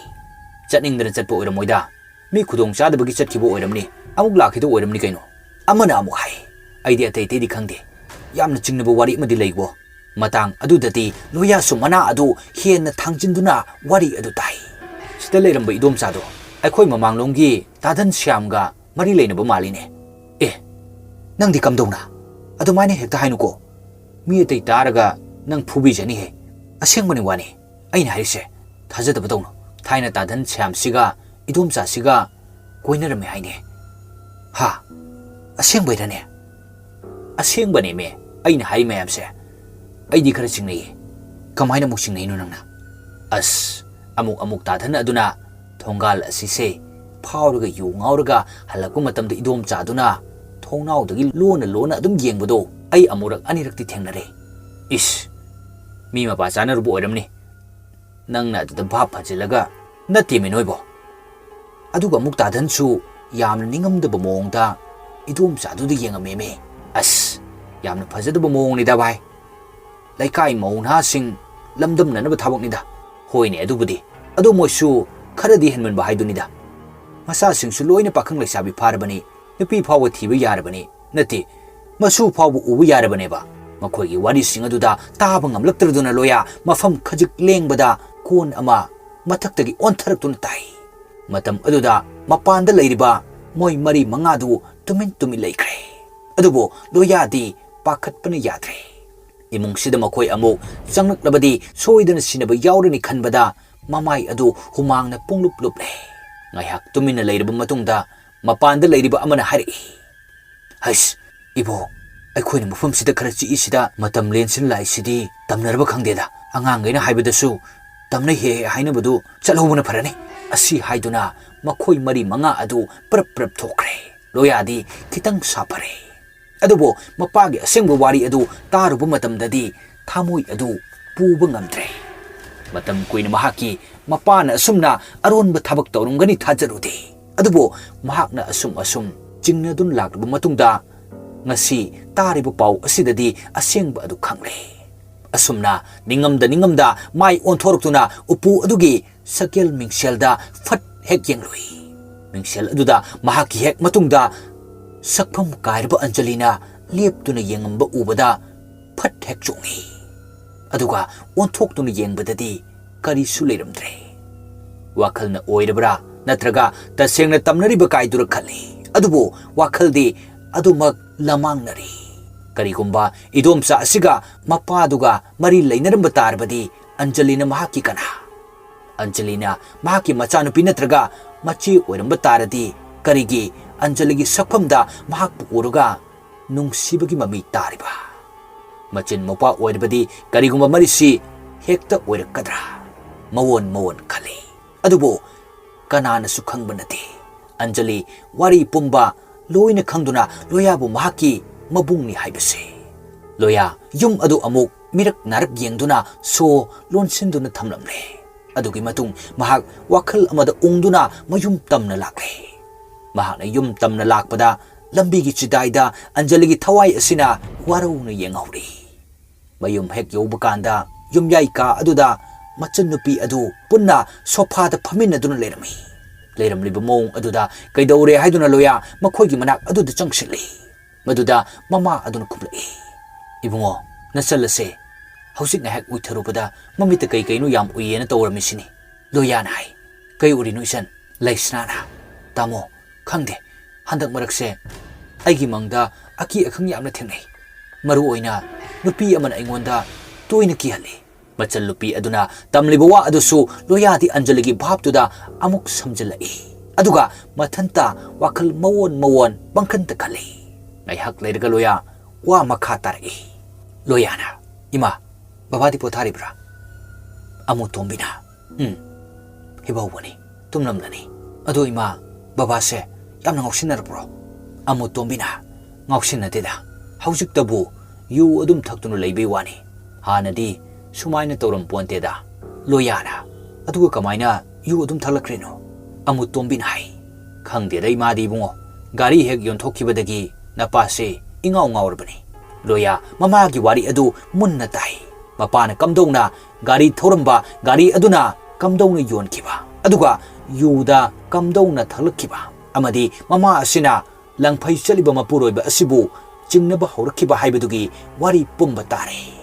"ꯆꯠꯅꯤꯡꯗꯅ ꯆꯠꯄ ꯑꯣꯏꯔꯝꯃꯣꯏꯗ꯫ ꯃꯤ ꯈꯨꯗꯣꯡ ꯆꯥꯗꯕꯒꯤ ꯆꯠꯈꯤꯕ ꯑꯣꯏꯔꯝꯅꯤ꯫ ꯑꯃꯨꯛ ꯂꯥꯛꯈꯤꯗꯧ ꯑꯣꯏꯔꯝꯅꯤ ꯀꯩꯅꯣ?" ꯑꯃꯅ ꯑꯃꯨꯛ ꯍꯥꯏ, "ꯑꯩꯗꯤ ꯑꯇꯩ ꯑꯇꯩꯗꯤ ꯈꯪꯗꯦ꯫ ꯌꯥꯝꯅ ꯆꯤꯡꯅꯕ ꯋꯥꯔꯤ ꯑꯃꯗꯤ ꯂꯩꯀꯣ?" ꯃꯇꯥꯡ ꯑꯗꯨꯗꯗꯤ ꯂꯣꯌꯥꯁꯨ ꯃꯅꯥ ꯑꯗꯨ ꯍꯦꯟꯅ ꯊꯥꯡꯖꯤꯟꯗꯨꯅ ꯋꯥꯔꯤ ꯑꯗꯨ ꯇꯥꯏ꯫ "ꯁꯤꯗ ꯂꯩꯔꯝꯕ ꯏꯗꯣꯝꯆꯥꯗꯣ ꯑꯩꯈꯣꯏ ꯃꯃꯥꯡꯂꯣꯝꯒꯤ ꯇꯥꯗꯟ ꯁ꯭ꯌꯥꯝꯒ ꯃꯔꯤ ꯂꯩꯅꯕ ꯃꯥꯜꯂꯤꯅꯦ꯫ ꯑꯦ, ꯅꯪꯗꯤ ꯀꯝꯗꯧꯅ? ꯑꯗꯨꯃꯥꯏꯅ ꯍꯦꯛꯇ ꯍꯥꯏꯅꯨꯀꯣ꯫ ꯃꯤ ꯑꯇꯩ ꯇꯥꯔꯒ ꯅꯪ ꯐꯨꯕꯤꯖꯅꯤꯍꯦ꯫ ꯑꯁꯦꯡꯕꯅꯤ ꯋꯥꯅꯤ꯫ ꯑꯩꯅ ꯍꯥꯏꯔꯤꯁꯦ ꯊꯥꯖꯗꯕ ꯇꯧꯅꯨ꯫ ꯊꯥꯏꯅ ꯇꯥꯗꯟ ꯁ꯭ꯌꯥꯝꯁꯤꯒ ꯏꯗꯣꯝꯆꯥꯁꯤꯒ ꯀꯣꯏꯅꯔꯝꯃꯦ ꯍꯥꯏꯅꯦ꯫" "ꯍꯥ? ꯑꯁꯦꯡꯕꯩꯔꯅꯦ?" "ꯑꯁꯦꯡꯕꯅꯦꯃꯦ ꯑꯩꯅ ꯍꯥꯏ ꯃꯌꯥꯝꯁꯦ꯫ ꯑꯩꯗꯤ ꯈꯔ ꯆꯤꯡꯅꯩꯌꯦ꯫" "ꯀꯃꯥꯏꯅ ꯑꯃꯨꯛ ꯆꯤꯡꯅꯩꯅꯣ ꯅꯪꯅ?" "ꯑꯁ, ꯑꯃꯨꯛ ꯑꯃꯨꯛ ꯇꯥꯗꯟ ꯑꯗꯨꯅ ꯊꯣꯡꯒꯥꯜ ꯑꯁꯤꯁꯦ ꯐꯥꯎꯔꯒ ꯌꯨ ꯉꯥꯎꯔꯒ ꯍꯜꯂꯛꯄ ꯃꯇꯝꯗ ꯏꯗꯣꯝꯆꯥꯗꯨꯅ ꯊꯣꯡꯅꯥꯎꯗꯒꯤ ꯂꯣꯟꯅ ꯂꯣꯟꯅ ꯑꯗꯨꯝ ꯌꯦꯡꯕꯗꯣ ꯑꯩ ꯑꯃꯨꯔꯛ ꯑꯅꯤꯔꯛꯇꯤ ꯊꯦꯡꯅꯔꯦ꯫" "ꯏꯁ, ꯃꯤ ꯃꯄꯥ ꯆꯥꯅꯔꯨꯕ ꯑꯣꯏꯔꯝꯅꯤ꯫ ꯅꯪꯅ ꯑꯗꯨꯗ ꯚꯥꯞ ꯐꯖꯤꯜꯂꯒ ꯅꯠꯇꯦꯃꯤ ꯅꯣꯏꯕꯣ꯫" ꯑꯗꯨꯒ ꯑꯃꯨꯛ ꯇꯥꯗꯟꯁꯨ ꯌꯥꯝꯅ ꯅꯤꯡꯉꯝꯗꯕ ꯃꯑꯣꯡꯗ ꯏꯗꯣꯝꯆꯥꯗꯨꯗ ꯌꯦꯡꯉꯝꯃꯦꯃꯦ꯫ "ꯑꯁ, ꯌꯥꯝꯅ ꯐꯖꯗꯕ ꯃꯑꯣꯡꯅꯤꯗ ꯚꯥꯏ꯫ ꯂꯩꯀꯥꯏ ꯃꯧ ꯅꯍꯥꯁꯤꯡ ꯂꯝꯗꯝꯅꯅꯕ ꯊꯕꯛꯅꯤꯗ꯫" "ꯍꯣꯏꯅꯦ ꯑꯗꯨꯕꯨꯗꯤ꯫ ꯑꯗꯣ ꯃꯣꯏꯁꯨ ꯈꯔꯗꯤ ꯍꯦꯟꯃꯟꯕ ꯍꯥꯏꯗꯨꯅꯤꯗ꯫ ꯃꯆꯥꯁꯤꯡꯁꯨ ꯂꯣꯏꯅ ꯄꯥꯈꯪ ꯂꯩꯁꯥꯕꯤ ꯐꯥꯔꯕꯅꯤ꯫ ꯅꯨꯄꯤ ꯐꯥꯎꯕ ꯊꯤꯕ ꯌꯥꯔꯕꯅꯤ꯫ ꯅꯠꯇꯦ, ꯃꯁꯨ ꯐꯥꯎꯕ ꯎꯕ ꯌꯥꯔꯕꯅꯦꯕ꯫ ꯃꯈꯣꯏꯒꯤ ꯋꯥꯔꯤꯁꯤꯡ ꯑꯗꯨꯗ ꯇꯥꯕ ꯉꯝꯂꯛꯇ꯭ꯔꯗꯨꯅ ꯂꯣꯌꯥ ꯃꯐꯝ ꯈꯖꯤꯛ ꯂꯦꯡꯕꯗ ꯀꯣꯟ ꯑꯃ ꯃꯊꯛꯇꯒꯤ ꯑꯣꯟꯊꯔꯛꯇꯨꯅ ꯇꯥꯏ꯫ ꯃꯇꯝ ꯑꯗꯨꯗ ꯃꯄꯥꯟꯗ ꯂꯩꯔꯤꯕ ꯃꯣꯏ ꯃꯔꯤ ꯃꯉꯥꯗꯨ ꯇꯨꯃꯤꯟ ꯇꯨꯃꯤꯟ ꯂꯩꯈ꯭ꯔꯦ꯫ ꯑꯗꯨꯕꯨ ꯂꯣꯌꯥꯗꯤ ꯄꯥꯈꯠꯄꯅ ꯌꯥꯗ꯭ꯔꯦ꯫ ꯏꯃꯨꯡꯁꯤꯗ ꯃꯈꯣꯏ ꯑꯃꯨꯛ ꯆꯪꯂꯛꯂꯕꯗꯤ ꯁꯣꯏꯗꯅ ꯁꯤꯟꯅꯕ ꯌꯥꯎꯔꯅꯤ ꯈꯟꯕꯗ ꯃꯃꯥꯏ ꯑꯗꯨ ꯍꯨꯃꯥꯡꯅ ꯄꯨꯡꯂꯨꯞ ꯂꯨꯞꯂꯦ꯫ ꯉꯥꯏꯍꯥꯛ ꯇꯨꯃꯤꯟꯅ ꯂꯩꯔꯕ ꯃꯇꯨꯡꯗ ꯃꯄꯥꯟꯗ ꯂꯩꯔꯤꯕ ꯑꯃꯅ ꯍꯥꯏꯔꯛꯏ, "ꯍꯩꯁ, ꯏꯕꯣ, ꯑꯩꯈꯣꯏꯅ ꯃꯐꯝꯁꯤꯗ ꯈꯔ ꯆꯤꯛꯏꯁꯤꯗ ꯃꯇꯝ ꯂꯦꯟꯁꯤꯟ ꯂꯥꯛꯏꯁꯤꯗꯤ ꯇꯝꯅꯔꯕ ꯈꯪꯗꯦꯗ꯫ ꯑꯉꯥꯡꯈꯩꯅ ꯍꯥꯏꯕꯗꯁꯨ ꯇꯝꯅ ꯍꯦꯛ ꯍꯦꯛ ꯍꯥꯏꯅꯕꯗꯨ ꯆꯠꯍꯧꯕꯅ ꯐꯔꯅꯤ꯫" ꯑꯁꯤ ꯍꯥꯏꯗꯨꯅ ꯃꯈꯣꯏ ꯃꯔꯤ ꯃꯉꯥ ꯑꯗꯨ ꯄ꯭ꯔꯞ ꯄ꯭ꯔꯞ ꯊꯣꯛꯈ꯭ꯔꯦ꯫ ꯂꯣꯌꯥꯗꯤ ꯈꯤꯇꯪ ꯁꯥꯐꯔꯦ꯫ ꯑꯗꯨꯕꯨ ꯃꯄꯥꯒꯤ ꯑꯁꯦꯡꯕ ꯋꯥꯔꯤ ꯑꯗꯨ ꯇꯥꯔꯨꯕ ꯃꯇꯝꯗꯗꯤ ꯊꯃꯣꯏ ꯑꯗꯨ ꯄꯨꯕ ꯉꯝꯗ꯭ꯔꯦ꯫ ꯃꯇꯝ ꯀꯨꯏꯅ ꯃꯍꯥꯛꯀꯤ ꯃꯄꯥꯅ ꯑꯁꯨꯝꯅ ꯑꯔꯣꯟꯕ ꯊꯕꯛ ꯇꯧꯔꯝꯒꯅꯤ ꯊꯥꯖꯔꯨꯗꯦ꯫ ꯑꯗꯨꯕꯨ ꯃꯍꯥꯛꯅ ꯑꯁꯨꯝ ꯑꯁꯨꯝ ꯆꯤꯡꯅꯗꯨꯅ ꯂꯥꯛꯂꯕ ꯃꯇꯨꯡꯗ ꯉꯁꯤ ꯇꯥꯔꯤꯕ ꯄꯥꯎ ꯑꯁꯤꯗꯗꯤ ꯑꯁꯦꯡꯕ ꯑꯗꯨ ꯈꯪꯂꯦ꯫ ꯑꯁꯨꯝꯅ ꯅꯤꯡꯉꯝꯗ ꯅꯤꯡꯉꯝꯗ ꯃꯥꯏ ꯑꯣꯟꯊꯣꯔꯛꯇꯨꯅ ꯎꯄꯨ ꯑꯗꯨꯒꯤ ꯁꯛꯀꯦꯜ ꯃꯤꯡꯁꯦꯜꯗ ꯐꯠ ꯍꯦꯛ ꯌꯦꯡꯂꯨꯏ꯫ ꯃꯤꯡꯁꯦꯜ ꯑꯗꯨꯗ ꯃꯍꯥꯛꯀꯤ ꯍꯦꯛ ꯃꯇꯨꯡꯗ ꯁꯛꯐꯝ ꯀꯥꯏꯔꯕ ꯑꯟꯖꯂꯤꯅ ꯂꯦꯞꯇꯨꯅ ꯌꯦꯡꯉꯝꯕ ꯎꯕꯗ ꯐꯠ ꯍꯦꯛ ꯆꯣꯡꯉꯤ꯫ ꯑꯗꯨꯒ ꯑꯣꯟꯊꯣꯛꯇꯨꯅ ꯌꯦꯡꯕꯗꯗꯤ ꯀꯔꯤꯁꯨ ꯂꯩꯔꯝꯗ꯭ꯔꯦ꯫ ꯋꯥꯈꯜꯅ ꯑꯣꯏꯔꯕ꯭ꯔꯥ ꯅꯠꯇ꯭ꯔꯒ ꯇꯁꯦꯡꯅ ꯇꯝꯅꯔꯤꯕ ꯀꯥꯏꯗꯨꯔ ꯈꯜꯂꯤ꯫ ꯑꯗꯨꯕꯨ ꯋꯥꯈꯜꯗꯤ ꯑꯗꯨꯃꯛ ꯂꯃꯥꯡꯅꯔꯤ꯫ ꯀꯔꯤꯒꯨꯝꯕ ꯏꯗꯣꯝꯆꯥ ꯑꯁꯤꯒ ꯃꯄꯥꯗꯨꯒ ꯃꯔꯤ ꯂꯩꯅꯔꯝꯕ ꯇꯥꯔꯕꯗꯤ ꯑꯟꯖꯂꯤꯅ ꯃꯍꯥꯛꯀꯤ ꯀꯅꯥ? ꯑꯟꯖꯂꯤꯅ ꯃꯍꯥꯛꯀꯤ ꯃꯆꯥꯅꯨꯄꯤ ꯅꯠꯇ꯭ꯔꯒ ꯃꯆꯦ ꯑꯣꯏꯔꯝꯕ ꯇꯥꯔꯗꯤ ꯀꯔꯤꯒꯤ ꯑꯟꯖꯂꯤꯒꯤ ꯁꯛꯐꯝꯗ ꯃꯍꯥꯛꯄꯨ ꯎꯔꯒ ꯅꯨꯡꯁꯤꯕꯒꯤ ꯃꯃꯤ ꯇꯥꯔꯤꯕ? ꯃꯆꯤꯟ ꯃꯧꯄ꯭ꯋꯥ ꯑꯣꯏꯔꯕꯗꯤ ꯀꯔꯤꯒꯨꯝꯕ ꯃꯔꯤꯁꯤ ꯍꯦꯛꯇ ꯑꯣꯏꯔꯛꯀꯗ꯭ꯔꯥ? ꯃꯋꯣꯟ ꯃꯋꯣꯟ ꯈꯜꯂꯤ꯫ ꯑꯗꯨꯕꯨ ꯀꯅꯥꯅꯁꯨ ꯈꯪꯕ ꯅꯠꯇꯦ꯫ ꯑꯟꯖꯂꯤ ꯋꯥꯔꯤ ꯄꯨꯝꯕ ꯂꯣꯏꯅ ꯈꯪꯗꯨꯅ ꯂꯣꯌꯥꯕꯨ ꯃꯍꯥꯛꯀꯤ ꯃꯕꯨꯡꯅꯤ ꯍꯥꯏꯕꯁꯦ꯫ ꯂꯣꯌꯥ ꯌꯨꯝ ꯑꯗꯨ ꯑꯃꯨꯛ ꯃꯤꯔꯛ ꯅꯥꯔꯛ ꯌꯦꯡꯗꯨꯅ ꯁꯣ ꯂꯣꯟꯁꯤꯟꯗꯨꯅ ꯊꯝꯂꯝꯂꯦ꯫ ꯑꯗꯨꯒꯤ ꯃꯇꯨꯡ ꯃꯍꯥꯛ ꯋꯥꯈꯜ ꯑꯃꯗ ꯎꯪꯗꯨꯅ ꯃꯌꯨꯝ ꯇꯝꯅ ꯂꯥꯛꯂꯦ꯫ ꯃꯍꯥꯛꯅ ꯌꯨꯝ ꯇꯝꯅ ꯂꯥꯛꯄꯗ ꯂꯝꯕꯤꯒꯤ ꯆꯤꯗꯥꯏꯗ ꯑꯟꯖꯂꯤꯒꯤ ꯊꯋꯥꯏ ꯑꯁꯤꯅ ꯋꯥꯔꯧꯅ ꯌꯦꯡꯍꯧꯔꯤ꯫ ꯃꯌꯨꯝ ꯍꯦꯛ ꯌꯧꯕ ꯀꯥꯟꯗ ꯌꯨꯝꯌꯥꯏ ꯀꯥ ꯑꯗꯨꯗ ꯃꯆꯟꯅꯨꯄꯤ ꯑꯗꯨ ꯄꯨꯟꯅ ꯁꯣꯐꯥꯗ ꯐꯝꯃꯤꯟꯅꯗꯨꯅ ꯂꯩꯔꯝꯃꯤ꯫ ꯂꯩꯔꯝꯂꯤꯕ ꯃꯑꯣꯡ ꯑꯗꯨꯗ ꯀꯩꯗꯧꯔꯦ ꯍꯥꯏꯗꯨꯅ ꯂꯣꯌꯥ ꯃꯈꯣꯏꯒꯤ ꯃꯅꯥꯛ ꯑꯗꯨꯗ ꯆꯪꯁꯤꯜꯂꯤ꯫ ꯃꯗꯨꯗ ꯃꯃꯥ ꯑꯗꯨꯅ ꯈꯨꯝꯂꯛꯏ, "ꯏꯕꯨꯡꯉꯣ, ꯅꯆꯜ ꯑꯁꯦ ꯍꯧꯖꯤꯛ ꯉꯥꯏꯍꯥꯛ ꯎꯏꯊꯔꯨꯕꯗ ꯃꯃꯤꯠꯇ ꯀꯩ ꯀꯩꯅꯣ ꯌꯥꯝ ꯎꯏꯌꯦꯅ ꯇꯧꯔꯝꯃꯤꯁꯤꯅꯤ"꯫ ꯂꯣꯌꯥꯅ ꯍꯥꯏ, "ꯀꯩ ꯎꯔꯤꯅꯣ ꯏꯆꯟ?" ꯂꯩꯁꯅꯥꯅ, "ꯇꯥꯃꯣ, ꯈꯪꯗꯦ, ꯍꯟꯗꯛ ꯃꯔꯛꯁꯦ ꯑꯩꯒꯤ ꯃꯪꯗ ꯑꯀꯤ ꯑꯈꯪ ꯌꯥꯝꯅ ꯊꯦꯡꯅꯩ꯫ ꯃꯔꯨ ꯑꯣꯏꯅ ꯅꯨꯄꯤ ꯑꯃꯅ ꯑꯩꯉꯣꯟꯗ ꯇꯣꯏꯅ ꯀꯤꯍꯜꯂꯤ"꯫ ꯃꯆꯜ ꯅꯨꯄꯤ ꯑꯗꯨꯅ ꯇꯝꯂꯤꯕ ꯋꯥ ꯑꯗꯨꯁꯨ ꯂꯣꯌꯥꯗꯤ ꯑꯟꯖꯂꯤꯒꯤ ꯚꯥꯞꯇꯨꯗ ꯑꯃꯨꯛ ꯁꯝꯖꯤꯜꯂꯛꯏ꯫ ꯑꯗꯨꯒ ꯃꯊꯟꯇ ꯋꯥꯈꯜ ꯃꯑꯣꯟ ꯃꯑꯣꯟ ꯄꯪꯈꯟꯇ ꯈꯜꯂꯤ꯫ ꯉꯥꯏꯍꯥꯛ ꯂꯩꯔꯒ ꯂꯣꯌꯥ ꯋꯥ ꯃꯈꯥ ꯇꯥꯔꯛꯏ꯫ ꯂꯣꯌꯥꯅ, "ꯏꯃꯥ, ꯕꯕꯥꯗꯤ ꯄꯣꯊꯥꯔꯤꯕ꯭ꯔꯥ?" ꯑꯃꯨꯇꯣꯝꯕꯤꯅ, "ꯎꯝ, ꯍꯤꯕꯧꯕꯅꯤ, ꯇꯨꯝꯂꯝꯂꯅꯤ꯫ ꯑꯗꯣ ꯏꯃꯥ, ꯕꯕꯥꯁꯦ ꯌꯥꯝꯅ ꯉꯥꯎꯁꯤꯟꯅꯔꯕ꯭ꯔꯣ?" ꯑꯃꯨꯇꯣꯝꯕꯤꯅ, "ꯉꯥꯎꯁꯤꯟꯅꯗꯦꯗ, ꯍꯧꯖꯤꯛꯇꯕꯨ ꯌꯨ ꯑꯗꯨꯝ ꯊꯛꯇꯨꯅ ꯂꯩꯕꯩ ꯋꯥꯅꯤ꯫ ꯍꯥꯟꯅꯗꯤ ꯁꯨꯃꯥꯏꯅ ꯇꯧꯔꯝ ꯄꯣꯟꯇꯦꯗ"꯫ ꯂꯣꯌꯥꯅ, "ꯑꯗꯨꯒ ꯀꯃꯥꯏꯅ ꯌꯨ ꯑꯗꯨꯝ ꯊꯛꯂꯛꯈ꯭ꯔꯤꯅꯣ?" ꯑꯃꯨꯇꯣꯝꯕꯤꯅ ꯍꯥꯏ, "ꯈꯪꯗꯦꯗ ꯏꯃꯥꯗꯤ ꯏꯕꯨꯡꯉꯣ, ꯒꯥꯔꯤ ꯍꯦꯛ ꯌꯣꯟꯊꯣꯛꯈꯤꯕꯗꯒꯤ ꯅꯄꯥꯁꯦ ꯏꯉꯥꯎ ꯉꯥꯎꯔꯕꯅꯤ"꯫ ꯂꯣꯌꯥ ꯃꯃꯥꯒꯤ ꯋꯥꯔꯤ ꯑꯗꯨ ꯃꯨꯟꯅ ꯇꯥꯏ꯫ ꯃꯄꯥꯅ ꯀꯝꯗꯧꯅ ꯒꯥꯔꯤ ꯊꯧꯔꯝꯕ, ꯒꯥꯔꯤ ꯑꯗꯨꯅ ꯀꯝꯗꯧꯅ ꯌꯣꯟꯈꯤꯕ, ꯑꯗꯨꯒ ꯌꯨꯗ ꯀꯝꯗꯧꯅ ꯊꯛꯂꯛꯈꯤꯕ, ꯑꯃꯗꯤ ꯃꯃꯥ ꯑꯁꯤꯅ ꯂꯪꯐꯩ ꯆꯠꯂꯤꯕ ꯃꯄꯨꯔꯣꯏꯕ ꯑꯁꯤꯕꯨ ꯆꯤꯡꯅꯕ ꯍꯧꯔꯛꯈꯤꯕ ꯍꯥꯏꯕꯗꯨꯒꯤ ꯋꯥꯔꯤ ꯄꯨꯝꯕ ꯇꯥꯔꯦ꯫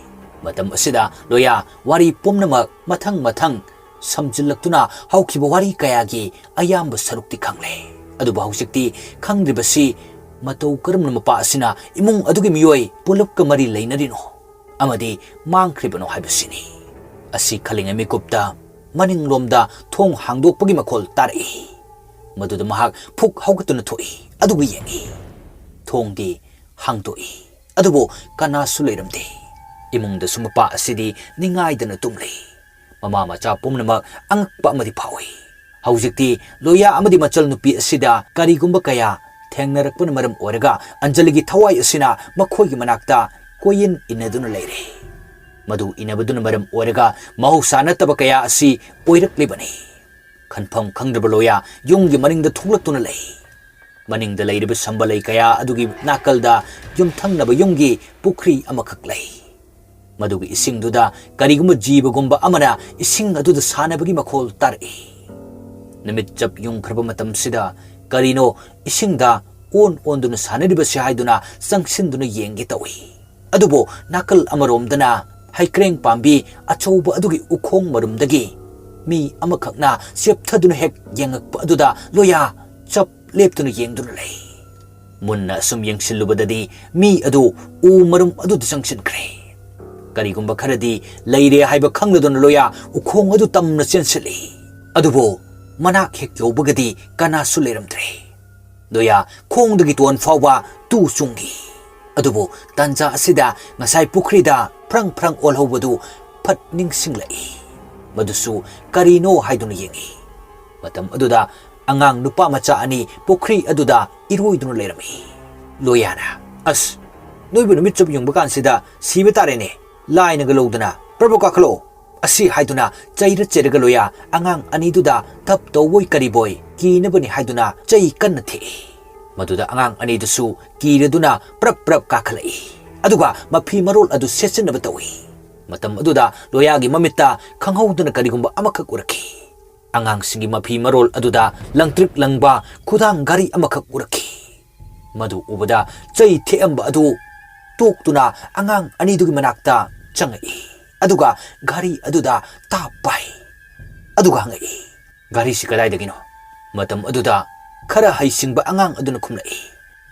ꯃꯇꯝ ꯑꯁꯤꯗ ꯂꯣꯌꯥ ꯋꯥꯔꯤ ꯄꯨꯝꯅꯃꯛ ꯃꯊꯪ ꯃꯊꯪ ꯁꯝꯖꯤꯜꯂꯛꯇꯨꯅ ꯍꯧꯈꯤꯕ ꯋꯥꯔꯤ ꯀꯌꯥꯒꯤ ꯑꯌꯥꯝꯕ ꯁꯔꯨꯛꯇꯤ ꯈꯪꯂꯦ꯫ ꯑꯗꯨꯕꯨ ꯍꯧꯖꯤꯛꯇꯤ ꯈꯪꯗ꯭ꯔꯤꯕꯁꯤ ꯃꯇꯧ ꯀꯔꯝꯅ ꯃꯄꯥ ꯑꯁꯤꯅ ꯏꯃꯨꯡ ꯑꯗꯨꯒꯤ ꯃꯤꯑꯣꯏ ꯄꯨꯂꯞꯀ ꯃꯔꯤ ꯂꯩꯅꯔꯤꯅꯣ ꯑꯃꯗꯤ ꯃꯥꯡꯈ꯭ꯔꯤꯕꯅꯣ ꯍꯥꯏꯕꯁꯤꯅꯤ꯫ ꯑꯁꯤ ꯈꯜꯂꯤꯉꯩ ꯃꯤꯀꯨꯞꯇ ꯃꯅꯤꯡꯂꯣꯝꯗ ꯊꯣꯡ ꯍꯥꯡꯗꯣꯛꯄꯒꯤ ꯃꯈꯣꯜ ꯇꯥꯔꯛꯏ꯫ ꯃꯗꯨꯗ ꯃꯍꯥꯛ ꯐꯨꯛ ꯍꯧꯒꯠꯇꯨꯅ ꯊꯣꯛꯏ, ꯑꯗꯨꯒ ꯌꯦꯡꯏ꯫ ꯊꯣꯡꯗꯤ ꯍꯥꯡꯗꯣꯛꯏ, ꯑꯗꯨꯕꯨ ꯀꯅꯥꯁꯨ ꯂꯩꯔꯝꯗꯦ꯫ ꯏꯃꯨꯡꯗꯁꯨ ꯃꯄꯥ ꯑꯁꯤꯗꯤ ꯅꯤꯡꯉꯥꯏꯗꯅ ꯇꯨꯝꯂꯤ꯫ ꯃꯃꯥ ꯃꯆꯥ ꯄꯨꯝꯅꯃꯛ ꯑꯉꯛꯄ ꯑꯃꯗꯤ ꯐꯥꯎꯏ꯫ ꯍꯧꯖꯤꯛꯇꯤ ꯂꯣꯌꯥ ꯑꯃꯗꯤ ꯃꯆꯜꯅꯨꯄꯤ ꯑꯁꯤꯗ ꯀꯔꯤꯒꯨꯝꯕ ꯀꯌꯥ ꯊꯦꯡꯅꯔꯛꯄꯅ ꯃꯔꯝ ꯑꯣꯏꯔꯒ ꯑꯟꯖꯂꯤꯒꯤ ꯊꯋꯥꯏ ꯑꯁꯤꯅ ꯃꯈꯣꯏꯒꯤ ꯃꯅꯥꯛꯇ ꯀꯣꯏꯏꯟ ꯏꯟꯅꯗꯨꯅ ꯂꯩꯔꯦ꯫ ꯃꯗꯨ ꯏꯟꯅꯕꯗꯨꯅ ꯃꯔꯝ ꯑꯣꯏꯔꯒ ꯃꯍꯧꯁꯥ ꯅꯠꯇꯕ ꯀꯌꯥ ꯑꯁꯤ ꯑꯣꯏꯔꯛꯂꯤꯕꯅꯤ꯫ ꯈꯟꯐꯝ ꯈꯪꯗ꯭ꯔꯕ ꯂꯣꯌꯥ ꯌꯨꯝꯒꯤ ꯃꯅꯤꯡꯗ ꯊꯣꯛꯂꯛꯇꯨꯅ ꯂꯩ꯫ ꯃꯅꯤꯡꯗ ꯂꯩꯔꯤꯕ ꯁꯝꯕꯂꯩ ꯀꯌꯥ ꯑꯗꯨꯒꯤ ꯅꯥꯀꯜꯗ ꯌꯨꯝꯊꯪꯅꯕ ꯌꯨꯝꯒꯤ ꯄꯨꯈ꯭ꯔꯤ ꯑꯃꯈꯛ ꯂꯩ꯫ ꯃꯗꯨꯒꯤ ꯏꯁꯤꯡꯗꯨꯗ ꯀꯔꯤꯒꯨꯝꯕ ꯖꯤꯕꯒꯨꯝꯕ ꯑꯃꯅ ꯏꯁꯤꯡ ꯑꯗꯨꯗ ꯁꯥꯟꯅꯕꯒꯤ ꯃꯈꯣꯜ ꯇꯥꯔꯛꯏ꯫ ꯅꯨꯃꯤꯠ ꯆꯞ ꯌꯨꯡꯈ꯭ꯔꯕ ꯃꯇꯝꯁꯤꯗ ꯀꯔꯤꯅꯣ ꯏꯁꯤꯡꯗ ꯑꯣꯟ ꯑꯣꯟꯗꯨꯅ ꯁꯥꯟꯅꯔꯤꯕꯁꯤ ꯍꯥꯏꯗꯨꯅ ꯆꯪꯁꯤꯟꯗꯨꯅ ꯌꯦꯡꯒꯦ ꯇꯧꯏ꯫ ꯑꯗꯨꯕꯨ ꯅꯥꯀꯜ ꯑꯃꯔꯣꯝꯗꯅ ꯍꯩꯀ꯭ꯔꯦꯡ ꯄꯥꯝꯕꯤ ꯑꯆꯧꯕ ꯑꯗꯨꯒꯤ ꯎꯈꯣꯡ ꯃꯔꯨꯝꯗꯒꯤ ꯃꯤ ꯑꯃꯈꯛꯅ ꯆꯦꯞꯊꯗꯨꯅ ꯍꯦꯛ ꯌꯦꯡꯉꯛꯄ ꯑꯗꯨꯗ ꯂꯣꯌꯥ ꯆꯞ ꯂꯦꯞꯇꯨꯅ ꯌꯦꯡꯗꯨꯅ ꯂꯩ꯫ ꯃꯨꯟꯅ ꯑꯁꯨꯝ ꯌꯦꯡꯁꯤꯜꯂꯨꯕꯗꯗꯤ ꯃꯤ ꯑꯗꯨ ꯎ ꯃꯔꯨꯝ ꯑꯗꯨꯗ ꯆꯪꯁꯤꯟꯈ꯭ꯔꯦ꯫ ꯀꯔꯤꯒꯨꯝꯕ ꯈꯔꯗꯤ ꯂꯩꯔꯦ ꯍꯥꯏꯕ ꯈꯪꯂꯗꯨꯅ ꯂꯣꯌꯥ ꯎꯈꯣꯡ ꯑꯗꯨ ꯇꯝꯅ ꯆꯦꯟꯁꯤꯜꯂꯤ꯫ ꯑꯗꯨꯕꯨ ꯃꯅꯥꯛ ꯍꯦꯛ ꯌꯧꯕꯒꯗꯤ ꯀꯅꯥꯁꯨ ꯂꯩꯔꯝꯗ꯭ꯔꯦ꯫ ꯂꯣꯌꯥ ꯈꯣꯡꯗꯒꯤ ꯇꯣꯟ ꯐꯥꯎꯕ ꯇꯨ ꯆꯨꯡꯈꯤ꯫ ꯑꯗꯨꯕꯨ ꯇꯥꯟꯖꯥ ꯑꯁꯤꯗ ꯉꯁꯥꯏ ꯄꯨꯈ꯭ꯔꯤꯗ ꯐ꯭ꯔꯪ ꯐ꯭ꯔꯪ ꯑꯣꯜꯍꯧꯕꯗꯨ ꯐꯠ ꯅꯤꯡꯁꯤꯡꯂꯛꯏ꯫ ꯃꯗꯨꯁꯨ ꯀꯔꯤꯅꯣ ꯍꯥꯏꯗꯨꯅ ꯌꯦꯡꯏ꯫ ꯃꯇꯝ ꯑꯗꯨꯗ ꯑꯉꯥꯡ ꯅꯨꯄꯥ ꯃꯆꯥ ꯑꯅꯤ ꯄꯨꯈ꯭ꯔꯤ ꯑꯗꯨꯗ ꯏꯔꯣꯏꯗꯨꯅ ꯂꯩꯔꯝꯃꯤ꯫ ꯂꯣꯌꯥꯅ, "ꯑꯁ, ꯅꯣꯏꯕꯨ ꯅꯨꯃꯤꯠ ꯆꯨꯞ ꯌꯨꯡꯕ ꯀꯥꯟꯁꯤꯗ ꯁꯤꯕ ꯇꯥꯔꯦꯅꯦ꯫ ꯂꯥꯏꯅꯒ ꯂꯧꯗꯅ ꯄ꯭ꯔꯕꯣ ꯀꯥꯈꯠꯂꯣ!" ꯑꯁꯤ ꯍꯥꯏꯗꯨꯅ ꯆꯩꯔ ꯆꯩꯔꯒ ꯂꯣꯌꯥ ꯑꯉꯥꯡ ꯑꯅꯤꯗꯨꯗ ꯙꯞ ꯇꯧꯕꯣꯏ ꯀꯔꯤꯕꯣꯏ ꯀꯤꯅꯕꯅꯤ ꯍꯥꯏꯗꯨꯅ ꯆꯩ ꯀꯟꯅ ꯊꯦꯛꯏ꯫ ꯃꯗꯨꯗ ꯑꯉꯥꯡ ꯑꯅꯤꯗꯨꯁꯨ ꯀꯤꯔꯗꯨꯅ ꯄ꯭ꯔꯞ ꯄ꯭ꯔꯞ ꯀꯥꯈꯠꯂꯛꯏ꯫ ꯑꯗꯨꯒ ꯃꯐꯤ ꯃꯔꯣꯜ ꯑꯗꯨ ꯁꯦꯠꯆꯤꯟꯅꯕ ꯇꯧꯏ꯫ ꯃꯇꯝ ꯑꯗꯨꯗ ꯂꯣꯌꯥꯒꯤ ꯃꯃꯤꯠꯇ ꯈꯪꯍꯧꯗꯅ ꯀꯔꯤꯒꯨꯝꯕ ꯑꯃꯈꯛ ꯎꯔꯛꯈꯤ꯫ ꯑꯉꯥꯡꯁꯤꯡꯒꯤ ꯃꯐꯤ ꯃꯔꯣꯜ ꯑꯗꯨꯗ ꯂꯪꯇ꯭ꯔꯤꯛ ꯂꯪꯕ ꯈꯨꯗꯥꯡ ꯘꯔꯤ ꯑꯃꯈꯛ ꯎꯔꯛꯈꯤ꯫ ꯃꯗꯨ ꯎꯕꯗ ꯆꯩ ꯊꯦꯛꯑꯝꯕ ꯑꯗꯨ ꯇꯣꯛꯇꯨꯅ ꯑꯉꯥꯡ ꯑꯅꯤꯗꯨꯒꯤ ꯃꯅꯥꯛꯇ ꯆꯪꯉꯛꯏ꯫ ꯑꯗꯨꯒ ꯘꯔꯤ ꯑꯗꯨꯗ ꯇꯥꯞ ꯄꯥꯏ꯫ ꯑꯗꯨꯒ ꯍꯪꯉꯛꯏ, "ꯘꯔꯤꯁꯤ ꯀꯗꯥꯏꯗꯒꯤꯅꯣ?" ꯃꯇꯝ ꯑꯗꯨꯗ ꯈꯔ ꯍꯩꯁꯤꯡꯕ ꯑꯉꯥꯡ ꯑꯗꯨꯅ ꯈꯨꯝꯂꯛꯏ,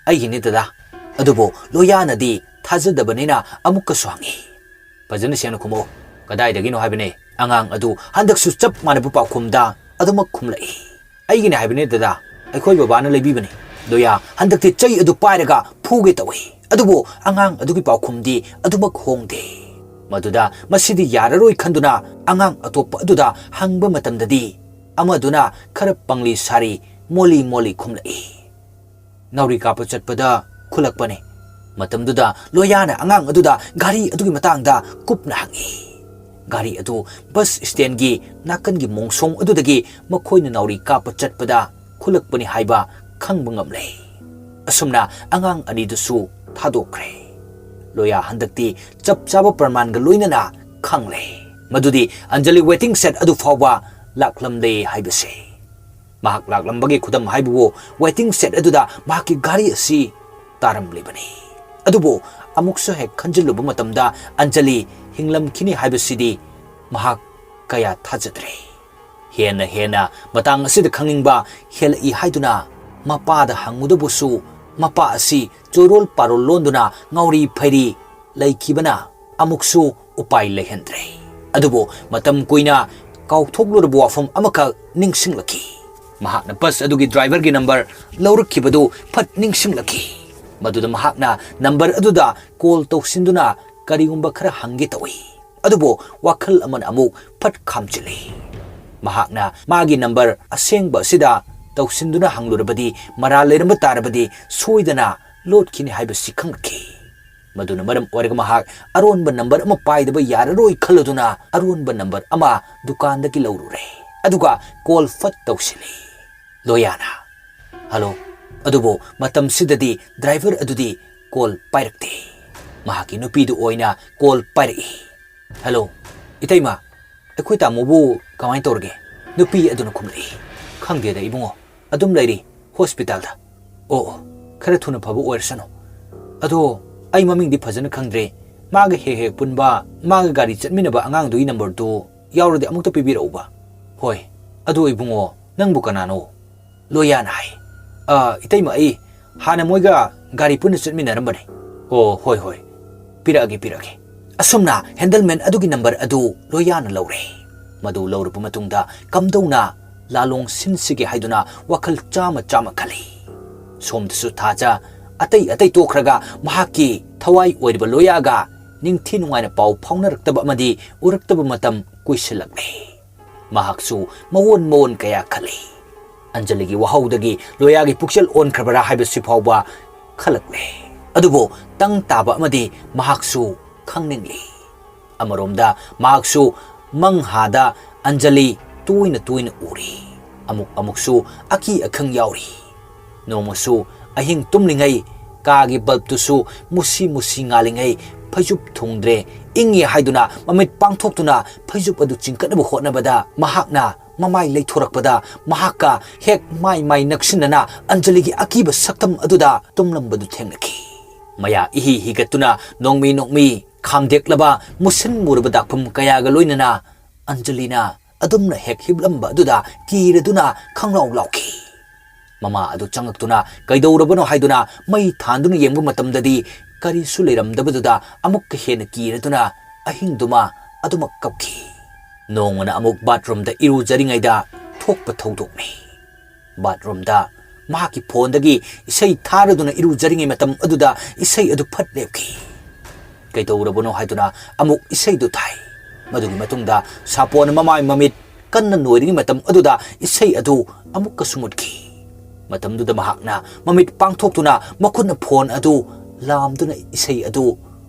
"ꯑꯩꯒꯤꯅꯤ ꯗꯗꯥ꯫" ꯑꯗꯨꯕꯨ ꯂꯣꯌꯥꯅꯗꯤ ꯊꯥꯖꯗꯕꯅꯤꯅ ꯑꯃꯨꯛꯀꯁꯨ ꯍꯪꯉꯤ, "ꯐꯖꯅ ꯁꯦꯡꯅ ꯈꯨꯝꯃꯛꯎ, ꯀꯗꯥꯏꯗꯒꯤꯅꯣ ꯍꯥꯏꯕꯅꯦ?" ꯑꯉꯥꯡ ꯑꯗꯨ ꯍꯟꯗꯛꯁꯨ ꯆꯞ ꯃꯥꯟꯅꯕ ꯄꯥꯎꯈꯨꯝꯗ ꯑꯗꯨꯃꯛ ꯈꯨꯝꯂꯛꯏ, "ꯑꯩꯒꯤꯅꯦ ꯍꯥꯏꯕꯅꯦ ꯗꯗꯥ, ꯑꯩꯈꯣꯏ ꯕꯕꯥꯅ ꯂꯩꯕꯤꯕꯅꯤ꯫" ꯂꯣꯌꯥ ꯍꯟꯗꯛꯇꯤ ꯆꯩ ꯑꯗꯨ ꯄꯥꯏꯔꯒ ꯐꯨꯒꯦ ꯇꯧꯏ꯫ ꯑꯗꯨꯕꯨ ꯑꯉꯥꯡ ꯑꯗꯨꯒꯤ ꯄꯥꯎꯈꯨꯝꯗꯤ ꯑꯗꯨꯃꯛ ꯍꯣꯡꯗꯦ꯫ ꯃꯗꯨꯗ ꯃꯁꯤꯗꯤ ꯌꯥꯔꯔꯣꯏ ꯈꯟꯗꯨꯅ ꯑꯉꯥꯡ ꯑꯇꯣꯞꯄ ꯑꯗꯨꯗ ꯍꯪꯕ ꯃꯇꯝꯗꯗꯤ ꯑꯃꯗꯨꯅ ꯈꯔ ꯄꯪꯂꯤ ꯁꯥꯔꯤ ꯃꯣꯜꯂꯤ ꯃꯣꯜꯂꯤ ꯈꯨꯝꯂꯛꯏ, "ꯅꯥꯎꯔꯤ ꯀꯥꯞꯄ ꯆꯠꯄꯗ ꯈꯨꯠꯂꯛꯄꯅꯤ꯫" ꯃꯇꯝꯗꯨꯗ ꯂꯣꯌꯥꯅ ꯑꯉꯥꯡ ꯑꯗꯨꯗ ꯘꯔꯤ ꯑꯗꯨꯒꯤ ꯃꯇꯥꯡꯗ ꯀꯨꯞꯅ ꯍꯪꯉꯤ꯫ ꯘꯔꯤ ꯑꯗꯨ ꯕꯁ ꯁ꯭ꯇꯦꯟꯒꯤ ꯅꯥꯀꯟꯒꯤ ꯃꯣꯡꯁꯣꯡ ꯑꯗꯨꯗꯒꯤ ꯃꯈꯣꯏꯅ ꯅꯥꯎꯔꯤ ꯀꯥꯞꯄ ꯆꯠꯄꯗ ꯈꯨꯠꯂꯛꯄꯅꯤ ꯍꯥꯏꯕ ꯈꯪꯕ ꯉꯝꯂꯦ꯫ ꯑꯁꯨꯝꯅ ꯑꯉꯥꯡ ꯑꯅꯤꯗꯨꯁꯨ ꯊꯥꯗꯣꯛꯈ꯭ꯔꯦ꯫ ꯂꯣꯌꯥ ꯍꯟꯗꯛꯇꯤ ꯆꯞ ꯆꯥꯕ ꯄ꯭ꯔꯃꯥꯟꯒ ꯂꯣꯏꯅꯅ ꯈꯪꯂꯦ꯫ ꯃꯗꯨꯗꯤ ꯑꯟꯖꯂꯤ ꯋꯦꯇꯤꯡ ꯁꯦꯗ ꯑꯗꯨ ꯐꯥꯎꯕ ꯂꯥꯛꯂꯝꯂꯦ ꯍꯥꯏꯕꯁꯦ꯫ ꯃꯍꯥꯛ ꯂꯥꯛꯂꯝꯕꯒꯤ ꯈꯨꯗꯝ ꯍꯥꯏꯕꯕꯨ ꯋꯦꯇꯤꯡ ꯁꯦꯗ ꯑꯗꯨꯗ ꯃꯍꯥꯛꯀꯤ ꯘꯔꯤ ꯑꯁꯤ ꯇꯥꯔꯝꯂꯤꯕꯅꯤ꯫ ꯑꯗꯨꯕꯨ ꯑꯃꯨꯛꯁꯨ ꯍꯦꯛ ꯈꯟꯖꯤꯜꯂꯨꯕ ꯃꯇꯝꯗ ꯑꯟꯖꯂꯤ ꯍꯤꯡꯂꯝꯈꯤꯅꯤ ꯍꯥꯏꯕꯁꯤꯗꯤ ꯃꯍꯥꯛ ꯀꯌꯥ ꯊꯥꯖꯗ꯭ꯔꯦ꯫ ꯍꯦꯟꯅ ꯍꯦꯟꯅ ꯃꯇꯥꯡ ꯑꯁꯤꯗ ꯈꯪꯅꯤꯡꯕ ꯍꯦꯜꯂꯛꯏ ꯍꯥꯏꯗꯨꯅ ꯃꯄꯥꯗ ꯍꯪꯉꯨꯗꯕꯨꯁꯨ ꯃꯄꯥ ꯑꯁꯤ ꯆꯣꯔꯣꯜ ꯄꯥꯔꯣꯜ ꯂꯣꯟꯗꯨꯅ ꯉꯥꯎꯔꯤ ꯐꯩꯔꯤ ꯂꯩꯈꯤꯕꯅ ꯑꯃꯨꯛꯁꯨ ꯎꯄꯥꯏ ꯂꯩꯍꯟꯗ꯭ꯔꯦ꯫ ꯑꯗꯨꯕꯨ ꯃꯇꯝ ꯀꯨꯏꯅ ꯀꯥꯎꯊꯣꯛꯂꯨꯔꯕ ꯋꯥꯐꯝ ꯑꯃꯈꯛ ꯅꯤꯡꯁꯤꯡꯂꯛꯈꯤ꯫ ꯃꯍꯥꯛꯅ ꯕꯁ ꯑꯗꯨꯒꯤ ꯗ꯭ꯔꯥꯏꯚꯔꯒꯤ ꯅꯝꯕꯔ ꯂꯧꯔꯛꯈꯤꯕꯗꯨ ꯐꯠ ꯅꯤꯡꯁꯤꯡꯂꯛꯈꯤ꯫ ꯃꯗꯨꯗ ꯃꯍꯥꯛꯅ ꯅꯝꯕꯔ ꯑꯗꯨꯗ ꯀꯣꯜ ꯇꯧꯁꯤꯟꯗꯨꯅ ꯀꯔꯤꯒꯨꯝꯕ ꯈꯔ ꯍꯪꯒꯦ ꯇꯧꯏ꯫ ꯑꯗꯨꯕꯨ ꯋꯥꯈꯜ ꯑꯃꯅ ꯑꯃꯨꯛ ꯐꯠ ꯈꯥꯝꯖꯤꯜꯂꯤ꯫ ꯃꯍꯥꯛꯅ ꯃꯥꯒꯤ ꯅꯝꯕꯔ ꯑꯁꯦꯡꯕ ꯑꯁꯤꯗ ꯇꯧꯁꯤꯟꯗꯨꯅ ꯍꯪꯂꯨꯔꯕꯗꯤ, ꯃꯔꯥꯜ ꯂꯩꯔꯝꯕ ꯇꯥꯔꯕꯗꯤ ꯁꯣꯏꯗꯅ ꯂꯣꯠꯈꯤꯅꯤ ꯍꯥꯏꯕꯁꯤ ꯈꯪꯂꯛꯈꯤ꯫ ꯃꯗꯨꯅ ꯃꯔꯝ ꯑꯣꯏꯔꯒ ꯃꯍꯥꯛ ꯑꯔꯣꯟꯕ ꯅꯝꯕꯔ ꯑꯃ ꯄꯥꯏꯗꯕ ꯌꯥꯔꯔꯣꯏ ꯈꯜꯂꯗꯨꯅ ꯑꯔꯣꯟꯕ ꯅꯝꯕꯔ ꯑꯃ ꯗꯨꯀꯥꯟꯗꯒꯤ ꯂꯧꯔꯨꯔꯦ꯫ ꯑꯗꯨꯒ ꯀꯣꯜ ꯐꯠ ꯇꯧꯁꯤꯜꯂꯤ꯫ ꯂꯣꯌꯥꯅ, "ꯍꯜꯂꯣ"꯫ ꯑꯗꯨꯕꯨ ꯃꯇꯝꯁꯤꯗꯗꯤ ꯗ꯭ꯔꯥꯏꯚꯔ ꯑꯗꯨꯗꯤ ꯀꯣꯜ ꯄꯥꯏꯔꯛꯇꯦ꯫ ꯃꯍꯥꯛꯀꯤ ꯅꯨꯄꯤꯗꯨ ꯑꯣꯏꯅ ꯀꯣꯜ ꯄꯥꯏꯔꯛꯏ꯫ "ꯍꯜꯂꯣ, ꯏꯇꯩꯃ, ꯑꯩꯈꯣꯏ ꯇꯥꯃꯣꯕꯨ ꯀꯃꯥꯏꯅ ꯇꯧꯔꯒꯦ?" ꯅꯨꯄꯤ ꯑꯗꯨꯅ ꯈꯨꯝꯂꯛꯏ꯫ "ꯈꯪꯗꯦꯗ ꯏꯕꯨꯡꯉꯣ, ꯑꯗꯨꯝ ꯂꯩꯔꯤ ꯍꯣꯁꯄꯤꯇꯥꯜꯗ"꯫ "ꯑꯣ ꯑꯣ, ꯈꯔ ꯊꯨꯅ ꯐꯕ ꯑꯣꯏꯔꯁꯅꯨ꯫ ꯑꯗꯣ ꯑꯩ ꯃꯃꯤꯡꯗꯤ ꯐꯖꯅ ꯈꯪꯗ꯭ꯔꯦ꯫ ꯃꯥꯒ ꯍꯦꯛ ꯍꯦꯛ ꯄꯨꯟꯕ, ꯃꯥꯒ ꯒꯥꯔꯤ ꯆꯠꯃꯤꯟꯅꯕ ꯑꯉꯥꯡꯗꯨꯒꯤ ꯅꯝꯕꯔꯗꯨ ꯌꯥꯎꯔꯗꯤ ꯑꯃꯨꯛꯇ ꯄꯤꯕꯤꯔꯛꯎꯕ"꯫ "ꯍꯣꯏ, ꯑꯗꯣ ꯏꯕꯨꯡꯉꯣ, ꯅꯪꯕꯨ ꯀꯅꯥꯅꯣ?" ꯂꯣꯌꯥꯅ ꯍꯥꯏ꯫ "ꯑ, ꯏꯇꯩꯃ, ꯑꯩ ꯍꯥꯟꯅ ꯃꯣꯏꯒ ꯒꯥꯔꯤ ꯄꯨꯟꯅ ꯆꯠꯃꯤꯟꯅꯔꯝꯕꯅꯤ"꯫ "ꯑꯣ, ꯍꯣꯏ, ꯍꯣꯏ, ꯄꯤꯔꯛꯑꯒꯦ, ꯄꯤꯔꯛꯑꯒꯦ"꯫ ꯑꯁꯨꯝꯅ ꯍꯦꯟꯗꯜꯃꯦꯟ ꯑꯗꯨꯒꯤ ꯅꯝꯕꯔ ꯑꯗꯨ ꯂꯣꯌꯥꯅ ꯂꯧꯔꯦ꯫ ꯃꯗꯨ ꯂꯧꯔꯕ ꯃꯇꯨꯡꯗ ꯀꯝꯗꯧꯅ ꯂꯥꯂꯣꯡ ꯁꯤꯟꯁꯤꯒꯦ ꯍꯥꯏꯗꯨꯅ ꯋꯥꯈꯜ ꯆꯥꯝꯃ ꯆꯥꯝꯃ ꯈꯜꯂꯤ꯫ ꯁꯣꯝꯗꯁꯨ ꯊꯥꯖ ꯑꯇꯩ ꯑꯇꯩ ꯇꯣꯛꯈ꯭ꯔꯒ ꯃꯍꯥꯛꯀꯤ ꯊꯋꯥꯏ ꯑꯣꯏꯔꯤꯕ ꯂꯣꯌꯥꯒ ꯅꯤꯡꯊꯤ ꯅꯨꯡꯉꯥꯏꯅ ꯄꯥꯎ ꯐꯥꯎꯅꯔꯛꯇꯕ ꯑꯃꯗꯤ ꯎꯔꯛꯇꯕ ꯃꯇꯝ ꯀꯨꯏꯁꯤꯜꯂꯛꯂꯦ꯫ ꯃꯍꯥꯛꯁꯨ ꯃꯑꯣꯟ ꯃꯑꯣꯟ ꯀꯌꯥ ꯈꯜꯂꯤ꯫ ꯑꯟꯖꯂꯤꯒꯤ ꯋꯥꯍꯧꯗꯒꯤ ꯂꯣꯌꯥꯒꯤ ꯄꯨꯛꯆꯦꯜ ꯑꯣꯟꯈ꯭ꯔꯕꯔꯥ ꯍꯥꯏꯕꯁꯤ ꯐꯥꯎꯕ ꯈꯜꯂꯛꯂꯦ꯫ ꯑꯗꯨꯕꯨ ꯇꯪ ꯇꯥꯕ ꯑꯃꯗꯤ ꯃꯍꯥꯛꯁꯨ ꯈꯪꯅꯤꯡꯂꯤ꯫ ꯑꯃꯔꯣꯝꯗ ꯃꯍꯥꯛꯁꯨ ꯃꯪꯍꯥꯗ ꯑꯟꯖꯂꯤ ꯇꯣꯏꯅ ꯇꯣꯏꯅ ꯎꯔꯤ꯫ ꯑꯃꯨꯛ ꯑꯃꯨꯛꯁꯨ ꯑꯀꯤ ꯑꯈꯪ ꯌꯥꯎꯔꯤ꯫ ꯅꯣꯡꯃꯁꯨ ꯑꯍꯤꯡ ꯇꯨꯝꯂꯤꯉꯩ ꯀꯥꯒꯤ ꯕꯜꯕꯇꯨꯁꯨ ꯃꯨꯁꯤ ꯃꯨꯁꯤ ꯉꯥꯜꯂꯤꯉꯩ ꯐꯩꯖꯨꯞ ꯊꯨꯡꯗ꯭ꯔꯦ, ꯏꯪꯉꯤ ꯍꯥꯏꯗꯨꯅ ꯃꯃꯤꯠ ꯄꯥꯡꯊꯣꯛꯇꯨꯅ ꯐꯩꯖꯨꯞ ꯑꯗꯨ ꯆꯤꯡꯈꯠꯅꯕ ꯍꯣꯠꯅꯕꯗ ꯃꯍꯥꯛꯅ ꯃꯃꯥꯏ ꯂꯩꯊꯣꯔꯛꯄꯗ ꯃꯍꯥꯛꯀ ꯍꯦꯛ ꯃꯥꯏ ꯃꯥꯏ ꯅꯛꯁꯤꯟꯅꯅ ꯑꯟꯖꯂꯤꯒꯤ ꯑꯀꯤꯕ ꯁꯛꯇꯝ ꯑꯗꯨꯗ ꯇꯨꯝꯂꯝꯕꯗꯨ ꯊꯦꯡꯅꯈꯤ꯫ ꯃꯌꯥ ꯏꯍꯤ ꯍꯤꯒꯠꯇꯨꯅ ꯅꯣꯡꯃꯤ ꯅꯣꯡꯃꯤ ꯈꯥꯝꯗꯦꯛꯂꯕ ꯃꯨꯁꯤꯟ ꯃꯨꯔꯕ ꯗꯥꯛꯐꯝ ꯀꯌꯥꯒ ꯂꯣꯏꯅꯅ ꯑꯟꯖꯂꯤꯅ ꯑꯗꯨꯝꯅ ꯍꯦꯛ ꯍꯤꯞꯂꯝꯕ ꯑꯗꯨꯗ ꯀꯤꯔꯗꯨꯅ ꯈꯪꯂꯥꯎ ꯂꯥꯎꯈꯤ꯫ ꯃꯃꯥ ꯑꯗꯨ ꯆꯪꯉꯛꯇꯨꯅ ꯀꯩꯗꯧꯔꯕꯅꯣ ꯍꯥꯏꯗꯨꯅ ꯃꯩ ꯊꯥꯟꯗꯨꯅ ꯌꯦꯡꯕ ꯃꯇꯝꯗꯗꯤ ꯀꯔꯤꯁꯨ ꯂꯩꯔꯝꯗꯕꯗꯨꯗ ꯑꯃꯨꯛꯀ ꯍꯦꯟꯅ ꯀꯤꯔꯗꯨꯅ ꯑꯍꯤꯡꯗꯨꯃ ꯑꯗꯨꯃꯛ ꯀꯞꯈꯤ꯫ ꯅꯣꯡꯃꯅ ꯑꯃꯨꯛ ꯕꯥꯠꯔꯨꯝꯗ ꯏꯔꯨꯖꯔꯤꯉꯩꯗ ꯊꯣꯛꯄ ꯊꯧꯗꯣꯛꯅꯤ꯫ ꯕꯥꯠꯔꯨꯝꯗ ꯃꯍꯥꯛꯀꯤ ꯐꯣꯟꯗꯒꯤ ꯏꯁꯩ ꯊꯥꯔꯗꯨꯅ ꯏꯔꯨꯖꯔꯤꯉꯩ ꯃꯇꯝ ꯑꯗꯨꯗ ꯏꯁꯩ ꯑꯗꯨ ꯐꯠ ꯂꯦꯞꯈꯤ꯫ ꯀꯩꯗꯧꯔꯕꯅꯣ ꯍꯥꯏꯗꯨꯅ ꯑꯃꯨꯛ ꯏꯁꯩꯗꯨ ꯊꯥꯏ꯫ ꯃꯗꯨꯒꯤ ꯃꯇꯨꯡꯗ ꯁꯥꯄꯣꯟꯅ ꯃꯃꯥꯏ ꯃꯃꯤꯠ ꯀꯟꯅ ꯅꯣꯏꯔꯤꯉꯩ ꯃꯇꯝ ꯑꯗꯨꯗ ꯏꯁꯩ ꯑꯗꯨ ꯑꯃꯨꯛꯀꯁꯨ ꯃꯨꯠꯈꯤ꯫ ꯃꯇꯝꯗꯨꯗ ꯃꯍꯥꯛꯅ ꯃꯃꯤꯠ ꯄꯥꯡꯊꯣꯛꯇꯨꯅ ꯃꯈꯨꯠꯅ ꯐꯣꯟ ꯑꯗꯨ ꯂꯥꯝꯗꯨꯅ ꯏꯁꯩ ꯑꯗꯨ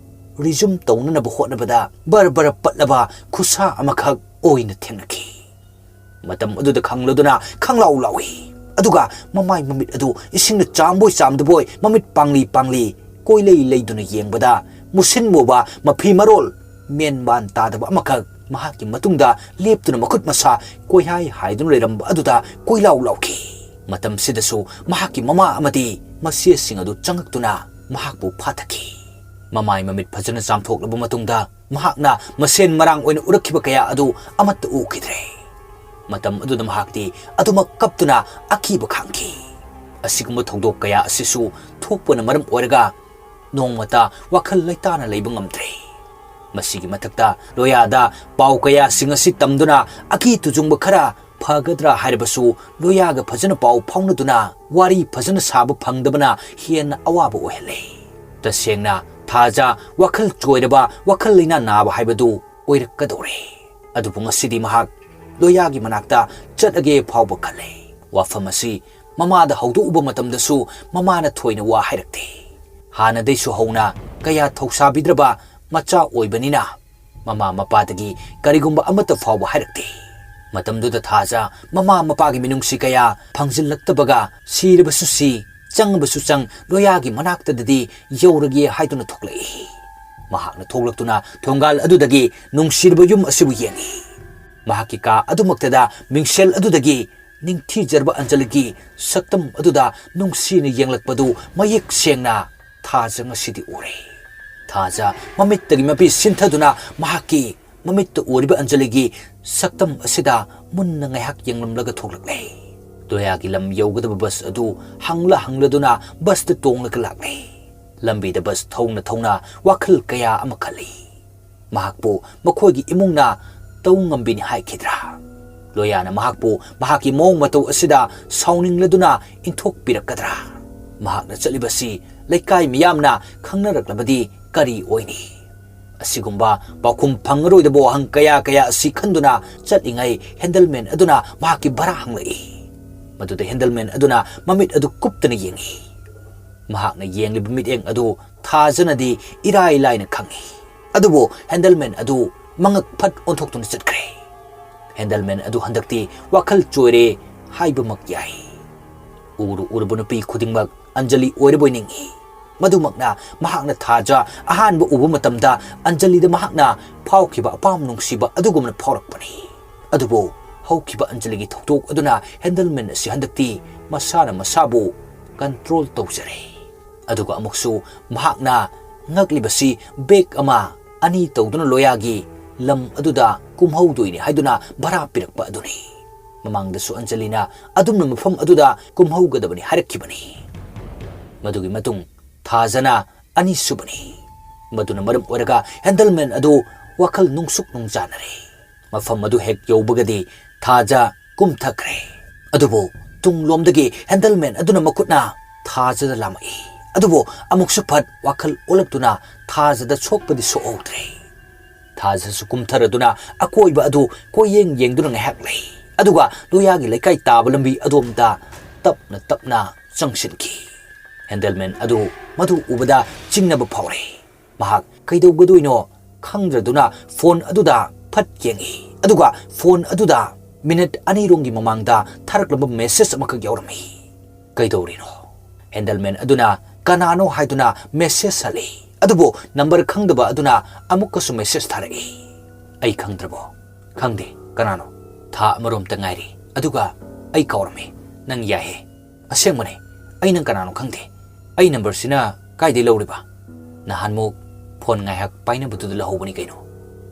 ꯔꯤꯖꯨꯝ ꯇꯧꯅꯅꯕ ꯍꯣꯠꯅꯕꯗ ꯕꯔ ꯕꯔ ꯄꯠꯂꯕ ꯈꯨꯠꯁꯥ ꯑꯃꯈꯛ ꯑꯣꯏꯅ ꯊꯦꯡꯅꯈꯤ꯫ ꯃꯇꯝ ꯑꯗꯨꯗ ꯈꯪꯂꯗꯨꯅ ꯈꯪꯂꯥꯎ ꯂꯥꯎꯏ꯫ ꯑꯗꯨꯒ ꯃꯃꯥꯏ ꯃꯃꯤꯠ ꯑꯗꯨ ꯏꯁꯤꯡꯅ ꯆꯥꯝꯕꯣꯏ ꯆꯥꯝꯗꯕꯣꯏ ꯃꯃꯤꯠ ꯄꯥꯡꯂꯤ ꯄꯥꯡꯂꯤ ꯀꯣꯏꯂꯩ ꯂꯩꯗꯨꯅ ꯌꯦꯡꯕꯗ ꯃꯨꯁꯤꯟ ꯃꯨꯕ ꯃꯐꯤ ꯃꯔꯣꯜ ꯃꯦꯟ ꯃꯥꯟ ꯇꯥꯗꯕ ꯑꯃꯈꯛ ꯃꯍꯥꯛꯀꯤ ꯃꯇꯨꯡꯗ ꯂꯦꯞꯇꯨꯅ ꯃꯈꯨꯠ ꯃꯁꯥ ꯀꯣꯏꯍꯥꯏ ꯍꯥꯏꯗꯨꯅ ꯂꯩꯔꯝꯕ ꯑꯗꯨꯗ ꯀꯣꯏꯂꯥꯎ ꯂꯥꯎꯈꯤ꯫ ꯃꯇꯝꯁꯤꯗꯁꯨ ꯃꯍꯥꯛꯀꯤ ꯃꯃꯥ ꯑꯃꯗꯤ ꯃꯆꯦꯁꯤꯡ ꯑꯗꯨ ꯆꯪꯉꯛꯇꯨꯅ ꯃꯍꯥꯛꯄꯨ ꯐꯥꯊꯈꯤ꯫ ꯃꯃꯥꯏ ꯃꯃꯤꯠ ꯐꯖꯅ ꯆꯥꯝꯊꯣꯛꯂꯕ ꯃꯇꯨꯡꯗ ꯃꯍꯥꯛꯅ ꯃꯁꯦꯟ ꯃꯔꯥꯡ ꯑꯣꯏꯅ ꯎꯔꯛꯈꯤꯕ ꯀꯌꯥ ꯑꯗꯨ ꯑꯃꯠꯇ ꯎꯈꯤꯗ꯭ꯔꯦ꯫ ꯃꯇꯝ ꯑꯗꯨꯗ ꯃꯍꯥꯛꯇꯤ ꯑꯗꯨꯃꯛ ꯀꯞꯇꯨꯅ ꯑꯀꯤꯕ ꯈꯥꯡꯈꯤ꯫ ꯑꯁꯤꯒꯨꯝꯕ ꯊꯧꯗꯣꯛ ꯀꯌꯥ ꯑꯁꯤꯁꯨ ꯊꯣꯛꯄꯅ ꯃꯔꯝ ꯑꯣꯏꯔꯒ ꯅꯣꯡꯃꯇ ꯋꯥꯈꯜ ꯂꯩꯇꯥꯅ ꯂꯩꯕ ꯉꯝꯗ꯭ꯔꯦ꯫ ꯃꯁꯤꯒꯤ ꯃꯊꯛꯇ ꯂꯣꯌꯥꯗ ꯄꯥꯎ ꯀꯌꯥꯁꯤꯡ ꯑꯁꯤ ꯇꯝꯗꯨꯅ ꯑꯀꯤ ꯇꯨꯖꯨꯡꯕ ꯈꯔ ꯐꯒꯗ꯭ꯔꯥ ꯍꯥꯏꯔꯕꯁꯨ ꯂꯣꯌꯥꯒ ꯐꯖꯅ ꯄꯥꯎ ꯐꯥꯎꯅꯗꯨꯅ ꯋꯥꯔꯤ ꯐꯖꯅ ꯁꯥꯕ ꯐꯪꯗꯕꯅ ꯍꯦꯟꯅ ꯑꯋꯥꯕ ꯑꯣꯏꯍꯜꯂꯦ꯫ ꯇꯁꯦꯡꯅ ꯊꯥꯖ ꯋꯥꯈꯜ ꯆꯣꯏꯔꯕ, ꯋꯥꯈꯜ ꯂꯩꯅꯥ ꯅꯥꯕ ꯍꯥꯏꯕꯗꯨ ꯑꯣꯏꯔꯛꯀꯗꯧꯔꯦ꯫ ꯑꯗꯨꯕꯨ ꯉꯁꯤꯗꯤ ꯃꯍꯥꯛ ꯂꯣꯌꯥꯒꯤ ꯃꯅꯥꯛꯇ ꯆꯠꯂꯒꯦ ꯐꯥꯎꯕ ꯈꯜꯂꯦ꯫ ꯋꯥꯐꯝ ꯑꯁꯤ ꯃꯃꯥꯗ ꯍꯧꯗꯣꯛꯎꯕ ꯃꯇꯝꯗꯁꯨ ꯃꯃꯥꯅ ꯊꯣꯏꯅ ꯋꯥ ꯍꯥꯏꯔꯛꯇꯦ꯫ ꯍꯥꯟꯅꯗꯩꯁꯨ ꯍꯧꯅ ꯀꯌꯥ ꯊꯧꯁꯥꯕꯤꯗ꯭ꯔꯕ ꯃꯆꯥ ꯑꯣꯏꯕꯅꯤꯅ ꯃꯃꯥ ꯃꯄꯥꯗꯒꯤ ꯀꯔꯤꯒꯨꯝꯕ ꯑꯃꯠꯇ ꯐꯥꯎꯕ ꯍꯥꯏꯔꯛꯇꯦ꯫ ꯃꯇꯝꯗꯨꯗ ꯊꯥꯖ ꯃꯃꯥ ꯃꯄꯥꯒꯤ ꯃꯤꯅꯨꯡꯁꯤ ꯀꯌꯥ ꯐꯪꯖꯤꯜꯂꯛꯇꯕꯒ ꯁꯤꯔꯕꯁꯨ ꯁꯤ, ꯆꯪꯕꯁꯨ ꯆꯪ, ꯂꯣꯌꯥꯒꯤ ꯃꯅꯥꯛꯇꯗꯗꯤ ꯌꯧꯔꯒꯦ ꯍꯥꯏꯗꯨꯅ ꯊꯣꯛꯂꯛꯏ꯫ ꯃꯍꯥꯛꯅ ꯊꯣꯛꯂꯛꯇꯨꯅ ꯊꯣꯡꯒꯥꯜ ꯑꯗꯨꯗꯒꯤ ꯅꯨꯡꯁꯤꯔꯕ ꯌꯨꯝ ꯑꯁꯤꯕꯨ ꯌꯦꯡꯏ꯫ ꯃꯍꯥꯛꯀꯤ ꯀꯥ ꯑꯗꯨꯃꯛꯇꯗ ꯃꯤꯡꯁꯦꯜ ꯑꯗꯨꯗꯒꯤ ꯅꯤꯡꯊꯤꯖꯔꯕ ꯑꯟꯖꯂꯤꯒꯤ ꯁꯛꯇꯝ ꯑꯗꯨꯗ ꯅꯨꯡꯁꯤꯅ ꯌꯦꯡꯂꯛꯄꯗꯨ ꯃꯌꯦꯛ ꯁꯦꯡꯅ ꯊꯥꯖ ꯉꯁꯤꯗꯤ ꯎꯔꯦ꯫ ꯊꯥꯖ ꯃꯃꯤꯠꯇꯒꯤ ꯃꯄꯤ ꯁꯤꯟꯊꯗꯨꯅ ꯃꯍꯥꯛꯀꯤ ꯃꯃꯤꯠꯇ ꯎꯔꯤꯕ ꯑꯟꯖꯂꯤꯒꯤ ꯁꯛꯇꯝ ꯑꯁꯤꯗ ꯃꯨꯟꯅ ꯉꯥꯏꯍꯥꯛ ꯌꯦꯡꯂꯝꯂꯒ ꯊꯣꯛꯂꯛꯂꯦ꯫ ꯂꯣꯌꯥꯒꯤ ꯂꯝ ꯌꯧꯒꯗꯕ ꯕꯁ ꯑꯗꯨ ꯍꯪꯂ ꯍꯪꯂꯗꯨꯅ ꯕꯁꯇ ꯇꯣꯡꯂꯒ ꯂꯥꯛꯂꯦ꯫ ꯂꯝꯕꯤꯗ ꯕꯁ ꯊꯧꯅ ꯊꯧꯅ ꯋꯥꯈꯜ ꯀꯌꯥ ꯑꯃ ꯈꯜꯂꯤ꯫ ꯃꯍꯥꯛꯄꯨ ꯃꯈꯣꯏꯒꯤ ꯏꯃꯨꯡꯅ ꯇꯧ ꯉꯝꯕꯤꯅꯤ ꯍꯥꯏꯈꯤꯗ꯭ꯔꯥ? ꯂꯣꯌꯥꯅ ꯃꯍꯥꯛꯄꯨ ꯃꯍꯥꯛꯀꯤ ꯃꯑꯣꯡ ꯃꯇꯧ ꯑꯁꯤꯗ ꯁꯥꯎꯅꯤꯡꯂꯗꯨꯅ ꯏꯟꯊꯣꯛꯄꯤꯔꯛꯀꯗ꯭ꯔꯥ? ꯃꯍꯥꯛꯅ ꯆꯠꯂꯤꯕꯁꯤ ꯂꯩꯀꯥꯏ ꯃꯤꯌꯥꯝꯅ ꯈꯪꯅꯔꯛꯂꯕꯗꯤ ꯀꯔꯤ ꯑꯣꯏꯅꯤ? ꯑꯁꯤꯒꯨꯝꯕ ꯄꯥꯎꯈꯨꯝ ꯐꯪꯉꯔꯣꯏꯗꯕ ꯋꯥꯍꯪ ꯀꯌꯥ ꯀꯌꯥ ꯑꯁꯤ ꯈꯟꯗꯨꯅ ꯆꯠꯂꯤꯉꯩ, ꯍꯦꯟꯗꯜꯃꯦꯟ ꯑꯗꯨꯅ ꯃꯍꯥꯛꯀꯤ ꯚꯔꯥ ꯍꯪꯂꯛꯏ꯫ ꯃꯗꯨꯗ ꯍꯦꯟꯗꯜꯃꯦꯟ ꯑꯗꯨꯅ ꯃꯃꯤꯠ ꯑꯗꯨ ꯀꯨꯞꯇꯅ ꯌꯦꯡꯏ꯫ ꯃꯍꯥꯛꯅ ꯌꯦꯡꯂꯤꯕ ꯃꯤꯠꯌꯦꯡ ꯑꯗꯨ ꯊꯥꯖꯅꯗꯤ ꯏꯔꯥꯏ ꯂꯥꯏꯅ ꯈꯪꯏ꯫ ꯑꯗꯨꯕꯨ ꯍꯦꯟꯗꯜꯃꯦꯟ ꯑꯗꯨ ꯃꯉꯛ ꯐꯠ ꯑꯣꯟꯊꯣꯛꯇꯨꯅ ꯆꯠꯈ꯭ꯔꯦ꯫ ꯍꯦꯟꯗꯜꯃꯦꯟ ꯑꯗꯨ ꯍꯟꯗꯛꯇꯤ ꯋꯥꯈꯜ ꯆꯣꯏꯔꯦ ꯍꯥꯏꯕꯃꯛ ꯌꯥꯏ꯫ ꯎꯔꯨ ꯎꯔꯨꯕ ꯅꯨꯄꯤ ꯈꯨꯗꯤꯡꯃꯛ ꯑꯟꯖꯂꯤ ꯑꯣꯏꯔꯕꯣꯏ ꯅꯤꯡꯏ꯫ ꯃꯗꯨꯃꯛꯅ ꯃꯍꯥꯛꯅ ꯊꯥꯖ ꯑꯍꯥꯟꯕ ꯎꯕ ꯃꯇꯝꯗ ꯑꯟꯖꯂꯤꯗ ꯃꯍꯥꯛꯅ ꯐꯥꯎꯈꯤꯕ ꯑꯄꯥꯝ ꯅꯨꯡꯁꯤꯕ ꯑꯗꯨꯒꯨꯝꯅ ꯐꯥꯎꯔꯛꯄꯅꯤ꯫ ꯑꯗꯨꯕꯨ ꯍꯧꯈꯤꯕ ꯑꯟꯖꯂꯤꯒꯤ ꯊꯧꯗꯣꯛ ꯑꯗꯨꯅ ꯍꯦꯟꯗꯜꯃꯦꯟ ꯑꯁꯤ ꯍꯟꯗꯛꯇꯤ ꯃꯁꯥꯅ ꯃꯁꯥꯕꯨ ꯀꯟꯇ꯭ꯔꯣꯜ ꯇꯧꯖꯔꯦ꯫ ꯑꯗꯨꯒ ꯑꯃꯨꯛꯁꯨ ꯃꯍꯥꯛꯅ ꯉꯛꯂꯤꯕꯁꯤ ꯕꯦꯒ ꯑꯃ ꯑꯅꯤ ꯇꯧꯗꯨꯅ ꯂꯣꯌꯥꯒꯤ ꯂꯝ ꯑꯗꯨꯗ ꯀꯨꯝꯍꯧꯗꯣꯏꯅꯤ ꯍꯥꯏꯗꯨꯅ ꯚꯔꯥ ꯄꯤꯔꯛꯄ ꯑꯗꯨꯅꯤ꯫ ꯃꯃꯥꯡꯗꯁꯨ ꯑꯟꯖꯂꯤꯅ ꯑꯗꯨꯝꯅ ꯃꯐꯝ ꯑꯗꯨꯗ ꯀꯨꯝꯍꯧꯒꯗꯕꯅꯤ ꯍꯥꯏꯔꯛꯈꯤꯕꯅꯤ꯫ ꯃꯗꯨꯒꯤ ꯃꯇꯨꯡ ꯊꯥꯖꯅ ꯑꯅꯤꯁꯨꯕꯅꯤ꯫ ꯃꯗꯨꯅ ꯃꯔꯝ ꯑꯣꯏꯔꯒ ꯍꯦꯟꯗꯜꯃꯦꯟ ꯑꯗꯨ ꯋꯥꯈꯜ ꯅꯨꯡꯁꯨꯛ ꯅꯨꯡꯖꯥꯅꯔꯦ꯫ ꯃꯐꯝ ꯑꯗꯨ ꯍꯦꯛ ꯌꯧꯕꯒꯗꯤ ꯊꯥꯖ ꯀꯨꯝꯊꯈ꯭ꯔꯦ꯫ ꯑꯗꯨꯕꯨ ꯇꯨꯡꯂꯣꯝꯗꯒꯤ ꯍꯦꯟꯗꯜꯃꯦꯟ ꯑꯗꯨꯅ ꯃꯈꯨꯠꯅ ꯊꯥꯖꯗ ꯂꯥꯝꯃꯛꯏ꯫ ꯑꯗꯨꯕꯨ ꯑꯃꯨꯛꯁꯨ ꯐꯠ ꯋꯥꯈꯜ ꯑꯣꯜꯂꯛꯇꯨꯅ ꯊꯥꯖꯗ ꯁꯣꯛꯄꯗꯤ ꯁꯣꯛꯍꯧꯗ꯭ꯔꯦ꯫ ꯊꯥꯖꯁꯨ ꯀꯨꯝꯊꯔꯗꯨꯅ ꯑꯀꯣꯏꯕ ꯑꯗꯨ ꯀꯣꯏꯌꯦꯡ ꯌꯦꯡꯗꯨꯅ ꯉꯥꯏꯍꯥꯛ ꯂꯩ꯫ ꯑꯗꯨꯒ ꯂꯣꯌꯥꯒꯤ ꯂꯩꯀꯥꯏ ꯇꯥꯕ ꯂꯝꯕꯤ ꯑꯗꯣꯝꯗ ꯇꯞꯅ ꯇꯞꯅ ꯆꯪꯁꯤꯟꯈꯤ꯫ ꯍꯦꯟꯗꯜꯃꯦꯟ ꯑꯗꯨ ꯃꯗꯨ ꯎꯕꯗ ꯆꯤꯡꯅꯕ ꯐꯥꯎꯔꯦ꯫ ꯃꯍꯥꯛ ꯀꯩꯗꯧꯒꯗꯣꯏꯅꯣ ꯈꯪꯗ꯭ꯔꯗꯨꯅ ꯐꯣꯟ ꯑꯗꯨꯗ ꯐꯠ ꯌꯦꯡꯏ꯫ ꯑꯗꯨꯒ ꯐꯣꯟ ꯑꯗꯨꯗ ꯃꯤꯅꯤꯠ ꯑꯅꯤꯔꯣꯝꯒꯤ ꯃꯃꯥꯡꯗ ꯊꯥꯔꯛꯂꯝꯕ ꯃꯦꯁꯦꯖ ꯑꯃꯈꯛ ꯌꯥꯎꯔꯝꯃꯤ꯫ ꯀꯩꯗꯧꯔꯤꯅꯣ? ꯍꯦꯟꯗꯜꯃꯦꯟ ꯑꯗꯨꯅ ꯀꯅꯥꯅꯣ ꯍꯥꯏꯗꯨꯅ ꯃꯦꯁꯦꯖ ꯍꯜꯂꯤ꯫ ꯑꯗꯨꯕꯨ ꯅꯝꯕꯔ ꯈꯪꯗꯕ ꯑꯗꯨꯅ ꯑꯃꯨꯛꯀꯁꯨ ꯃꯦꯁꯦꯖ ꯊꯥꯔꯛꯏ꯫ ꯑꯩ ꯈꯪꯗ꯭ꯔꯕꯣ? ꯈꯪꯗꯦ꯫ ꯀꯅꯥꯅꯣ? ꯊꯥ ꯑꯃꯔꯣꯝꯇ ꯉꯥꯏꯔꯤ꯫ ꯑꯗꯨꯒ ꯑꯩ ꯀꯥꯎꯔꯝꯃꯤ꯫ ꯅꯪ ꯌꯥꯏꯍꯦ꯫ ꯑꯁꯦꯡꯕꯅꯦ꯫ ꯑꯩ ꯅꯪ ꯀꯅꯥꯅꯣ ꯈꯪꯗꯦ꯫ ꯑꯩ ꯅꯝꯕꯔꯁꯤꯅ ꯀꯥꯏꯗꯩ ꯂꯧꯔꯤꯕ? ꯅꯍꯥꯟꯃꯨꯛ ꯐꯣꯟ ꯉꯥꯏꯍꯥꯛ ꯄꯥꯏꯅꯕꯗꯨꯗ ꯂꯧꯍꯧꯕꯅꯤ ꯀꯩꯅꯣ꯫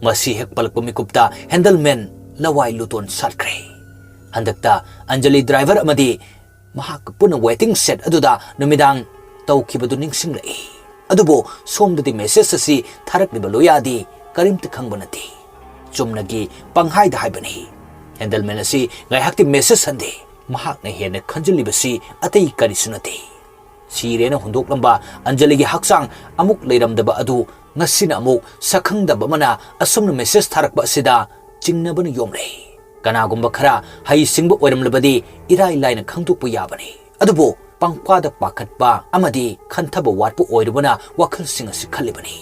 ꯃꯁꯤ ꯍꯦꯛ ꯄꯜꯂꯛꯄ ꯃꯤꯀꯨꯞꯇ ꯍꯦꯟꯗꯜꯃꯦꯟ ꯂꯋꯥꯏ ꯂꯨꯇꯣꯟ ꯁꯥꯠꯈ꯭ꯔꯦ꯫ ꯍꯟꯗꯛꯇ ꯑꯟꯖꯂꯤ ꯗ꯭ꯔꯥꯏꯚꯔ ꯑꯃꯗꯤ ꯃꯍꯥꯛꯀ ꯄꯨꯟꯅ ꯋꯦꯇꯤꯡ ꯁꯦꯠ ꯑꯗꯨꯗ ꯅꯨꯃꯤꯗꯥꯡ ꯇꯧꯈꯤꯕꯗꯨ ꯅꯤꯡꯁꯤꯡꯂꯛꯏ꯫ ꯑꯗꯨꯕꯨ ꯁꯣꯝꯗꯗꯤ ꯃꯦꯁꯦꯖ ꯑꯁꯤ ꯊꯥꯔꯛꯂꯤꯕ ꯂꯣꯌꯥꯗꯤ ꯀꯔꯤꯝꯇ ꯈꯪꯕ ꯅꯠꯇꯦ꯫ ꯆꯨꯝꯅꯒꯤ ꯄꯪꯍꯥꯏꯗ ꯍꯥꯏꯕꯅꯤ꯫ ꯍꯦꯟꯗꯜꯃꯦꯟ ꯑꯁꯤ ꯉꯥꯏꯍꯥꯛꯇꯤ ꯃꯦꯁꯦꯖ ꯍꯟꯗꯦ꯫ ꯃꯍꯥꯛꯅ ꯍꯦꯟꯅ ꯈꯟꯖꯤꯜꯂꯤꯕꯁꯤ ꯑꯇꯩ ꯀꯔꯤꯁꯨ ꯅꯠꯇꯦ꯫ ꯁꯤꯔꯦꯅ ꯍꯨꯟꯗꯣꯛꯂꯝꯕ ꯑꯟꯖꯂꯤꯒꯤ ꯍꯛꯆꯥꯡ ꯑꯃꯨꯛ ꯂꯩꯔꯝꯗꯕ ꯑꯗꯨ ꯉꯁꯤꯅ ꯑꯃꯨꯛ ꯁꯛꯈꯪꯗꯕ ꯑꯃꯅ ꯑꯁꯨꯝꯅ message ꯊꯥꯔꯛꯄ ꯑꯁꯤꯗ ꯆꯤꯡꯅꯕꯅ ꯌꯣꯝꯂꯦ꯫ ꯀꯅꯥꯒꯨꯝꯕ ꯈꯔ ꯍꯩꯁꯤꯡꯕ ꯑꯣꯏꯔꯝꯂꯕꯗꯤ ꯏꯔꯥꯏ ꯂꯥꯏꯅ ꯈꯪꯗꯣꯛꯄ ꯌꯥꯕꯅꯤ꯫ ꯑꯗꯨꯕꯨ ꯄꯪꯄꯥꯗ ꯄꯥꯈꯠꯄ ꯑꯃꯗꯤ ꯈꯟꯊꯕ ꯋꯥꯠꯄ ꯑꯣꯏꯔꯨꯕꯅ ꯋꯥꯈꯜꯁꯤꯡ ꯑꯁꯤ ꯈꯜꯂꯤꯕꯅꯤ꯫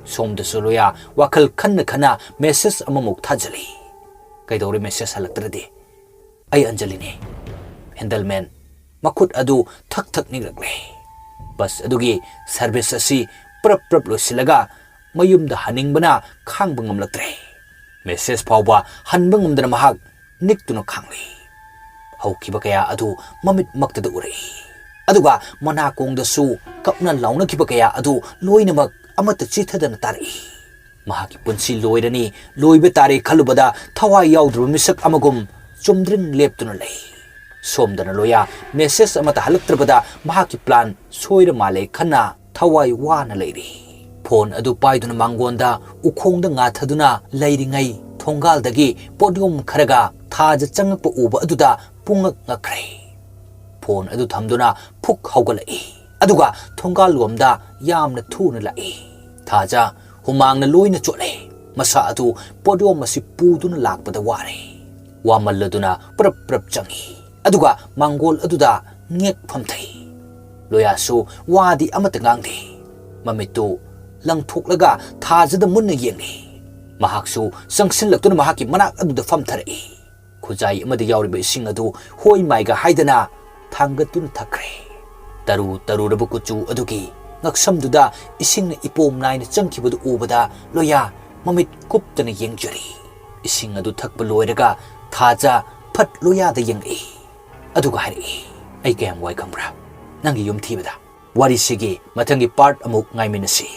ꯁꯣꯝꯗꯁꯨ ꯂꯣꯌꯥ ꯋꯥꯈꯜ ꯈꯟꯅ ꯈꯟꯅ message ꯑꯃꯃꯨꯛ ꯊꯥꯖꯤꯜꯂꯤ꯫ ꯀꯩꯗꯧꯔꯦ message ꯍꯜꯂꯛꯇ꯭ꯔꯗꯤ? ꯑꯩ ꯑꯟꯖꯂꯤꯅꯤ꯫ Handleman ꯃꯈꯨꯠ ꯑꯗꯨ ꯊꯛ ꯊꯛ ꯅꯤꯛꯂꯛꯂꯦ꯫ Bus ꯑꯗꯨꯒꯤ service ꯑꯁꯤ ꯄ꯭ꯔꯞ ꯄ꯭ꯔꯞ ꯂꯣꯏꯁꯤꯜꯂꯒ ꯃꯌꯨꯝꯗ ꯍꯟꯅꯤꯡꯕꯅ ꯈꯥꯡꯕ ꯉꯝꯂꯛꯇ꯭ꯔꯦ꯫ Message ꯐꯥꯎꯕ ꯍꯟꯕ ꯉꯝꯗꯅ ꯃꯍꯥꯛ ꯅꯤꯛꯇꯨꯅ ꯈꯥꯡꯂꯤ꯫ ꯍꯧꯈꯤꯕ ꯀꯌꯥ ꯑꯗꯨ ꯃꯃꯤꯠꯃꯛꯇꯗ ꯎꯔꯛꯏ꯫ ꯑꯗꯨꯒ ꯃꯅꯥꯀꯣꯡꯗꯁꯨ ꯀꯞꯅ ꯂꯥꯎꯅꯈꯤꯕ ꯀꯌꯥ ꯑꯗꯨ ꯂꯣꯏꯅꯃꯛ ꯑꯃꯠꯇ ꯆꯤꯊꯗꯅ ꯇꯥꯔꯛꯏ꯫ ꯃꯍꯥꯛꯀꯤ ꯄꯨꯟꯁꯤ ꯂꯣꯏꯔꯅꯤ, ꯂꯣꯏꯕ ꯇꯥꯔꯦ ꯈꯜꯂꯨꯕꯗ ꯊꯋꯥꯏ ꯌꯥꯎꯗ꯭ꯔꯕ ꯃꯤꯁꯛ ꯑꯃꯒꯨꯝ ꯆꯨꯝꯗ꯭ꯔꯤꯡ ꯂꯦꯞꯇꯨꯅ ꯂꯩ꯫ ꯁꯣꯝꯗꯅ ꯂꯣꯌꯥ message ꯑꯃꯠꯇ ꯍꯜꯂꯛꯇ꯭ꯔꯕꯗ ꯃꯍꯥꯛꯀꯤ plan ꯁꯣꯏꯔ ꯃꯥꯜꯂꯦ ꯈꯟꯅ ꯊꯋꯥꯏ ꯋꯥꯅ ꯂꯩꯔꯤ꯫ Phone ꯑꯗꯨ ꯄꯥꯏꯗꯨꯅ ꯃꯥꯡꯒꯣꯟꯗ ꯎꯈꯣꯡꯗ ꯉꯥꯊꯗꯨꯅ ꯂꯩꯔꯤꯉꯩ ꯊꯣꯡꯒꯥꯜꯗꯒꯤ ꯄꯣꯠꯌꯣꯝ ꯈꯔꯒ ꯊꯥꯖ ꯆꯪꯉꯛꯄ ꯎꯕ ꯑꯗꯨꯗ ꯄꯨꯡꯉꯛ ꯉꯛꯈ꯭ꯔꯦ꯫ Phone ꯑꯗꯨ ꯊꯝꯗꯨꯅ ꯐꯨꯛ ꯍꯧꯒꯠꯂꯛꯏ꯫ ꯑꯗꯨꯒ ꯊꯣꯡꯒꯥꯜꯂꯣꯝꯗ ꯌꯥꯝꯅ ꯊꯨꯅ ꯂꯥꯛꯏ꯫ ꯊꯥꯖ ꯍꯨꯃꯥꯡꯅ ꯂꯣꯏꯅ ꯆꯣꯠꯂꯦ꯫ ꯃꯁꯥ ꯑꯗꯨ ꯄꯣꯠꯌꯣꯝ ꯑꯁꯤ ꯄꯨꯗꯨꯅ ꯂꯥꯛꯄꯗ ꯋꯥꯔꯦ꯫ ꯋꯥꯃꯜꯂꯗꯨꯅ ꯄ꯭ꯔꯞ ꯄ꯭ꯔꯞ ꯆꯪꯏ꯫ ꯑꯗꯨꯒ ꯃꯥꯡꯒꯣꯜ ꯑꯗꯨꯗ ꯉꯦꯛ ꯐꯝꯊꯩ꯫ ꯂꯣꯌꯥꯁꯨ ꯋꯥꯗꯤ ꯑꯃꯠꯇ ꯉꯥꯡꯗꯦ꯫ ꯃꯃꯤꯠꯇꯨ ꯂꯪꯊꯣꯛꯂꯒ ꯊꯥꯖꯗ ꯃꯨꯟꯅ ꯌꯦꯡꯂꯤ꯫ ꯃꯍꯥꯛꯁꯨ ꯆꯪꯁꯤꯜꯂꯛꯇꯨꯅ ꯃꯍꯥꯛꯀꯤ ꯃꯅꯥꯛ ꯑꯗꯨꯗ ꯐꯝꯊꯔꯛꯏ꯫ ꯈꯨꯖꯥꯏ ꯑꯃꯗ ꯌꯥꯎꯔꯤꯕ ꯏꯁꯤꯡ ꯑꯗꯨ ꯍꯣꯏ ꯃꯥꯏꯒ ꯍꯥꯏꯗꯅ ꯊꯥꯡꯒꯠꯇꯨꯅ ꯊꯛꯈ꯭ꯔꯦ꯫ ꯇꯔꯨ ꯇꯔꯨꯔꯕ ꯀꯨꯆꯨ ꯑꯗꯨꯒꯤ ꯉꯛꯁꯝꯗꯨꯗ ꯏꯁꯤꯡꯅ ꯏꯄꯣꯝ ꯅꯥꯏꯅ ꯆꯪꯈꯤꯕꯗꯨ ꯎꯕꯗ ꯂꯣꯌꯥ ꯃꯃꯤꯠ ꯀꯨꯞꯇꯅ ꯌꯦꯡꯖꯔꯤ꯫ ꯏꯁꯤꯡ ꯑꯗꯨ ꯊꯛꯄ ꯂꯣꯏꯔꯒ ꯊꯥꯖ ꯐꯠ ꯂꯣꯌꯥꯗ ꯌꯦꯡꯂꯛꯏ꯫ ꯑꯗꯨꯒ ꯍꯥꯏꯔꯛꯏ, "ꯑꯩ ꯀꯌꯥꯝ ꯋꯥꯏ ꯈꯪꯕ꯭ꯔꯥ ꯅꯪꯒꯤ ꯌꯨꯝ ꯊꯤꯕꯗ?" ꯋꯥꯔꯤꯁꯤꯒꯤ ꯃꯊꯪꯒꯤ part ꯑꯃꯨꯛ ꯉꯥꯏꯃꯤꯟꯅꯁꯤ꯫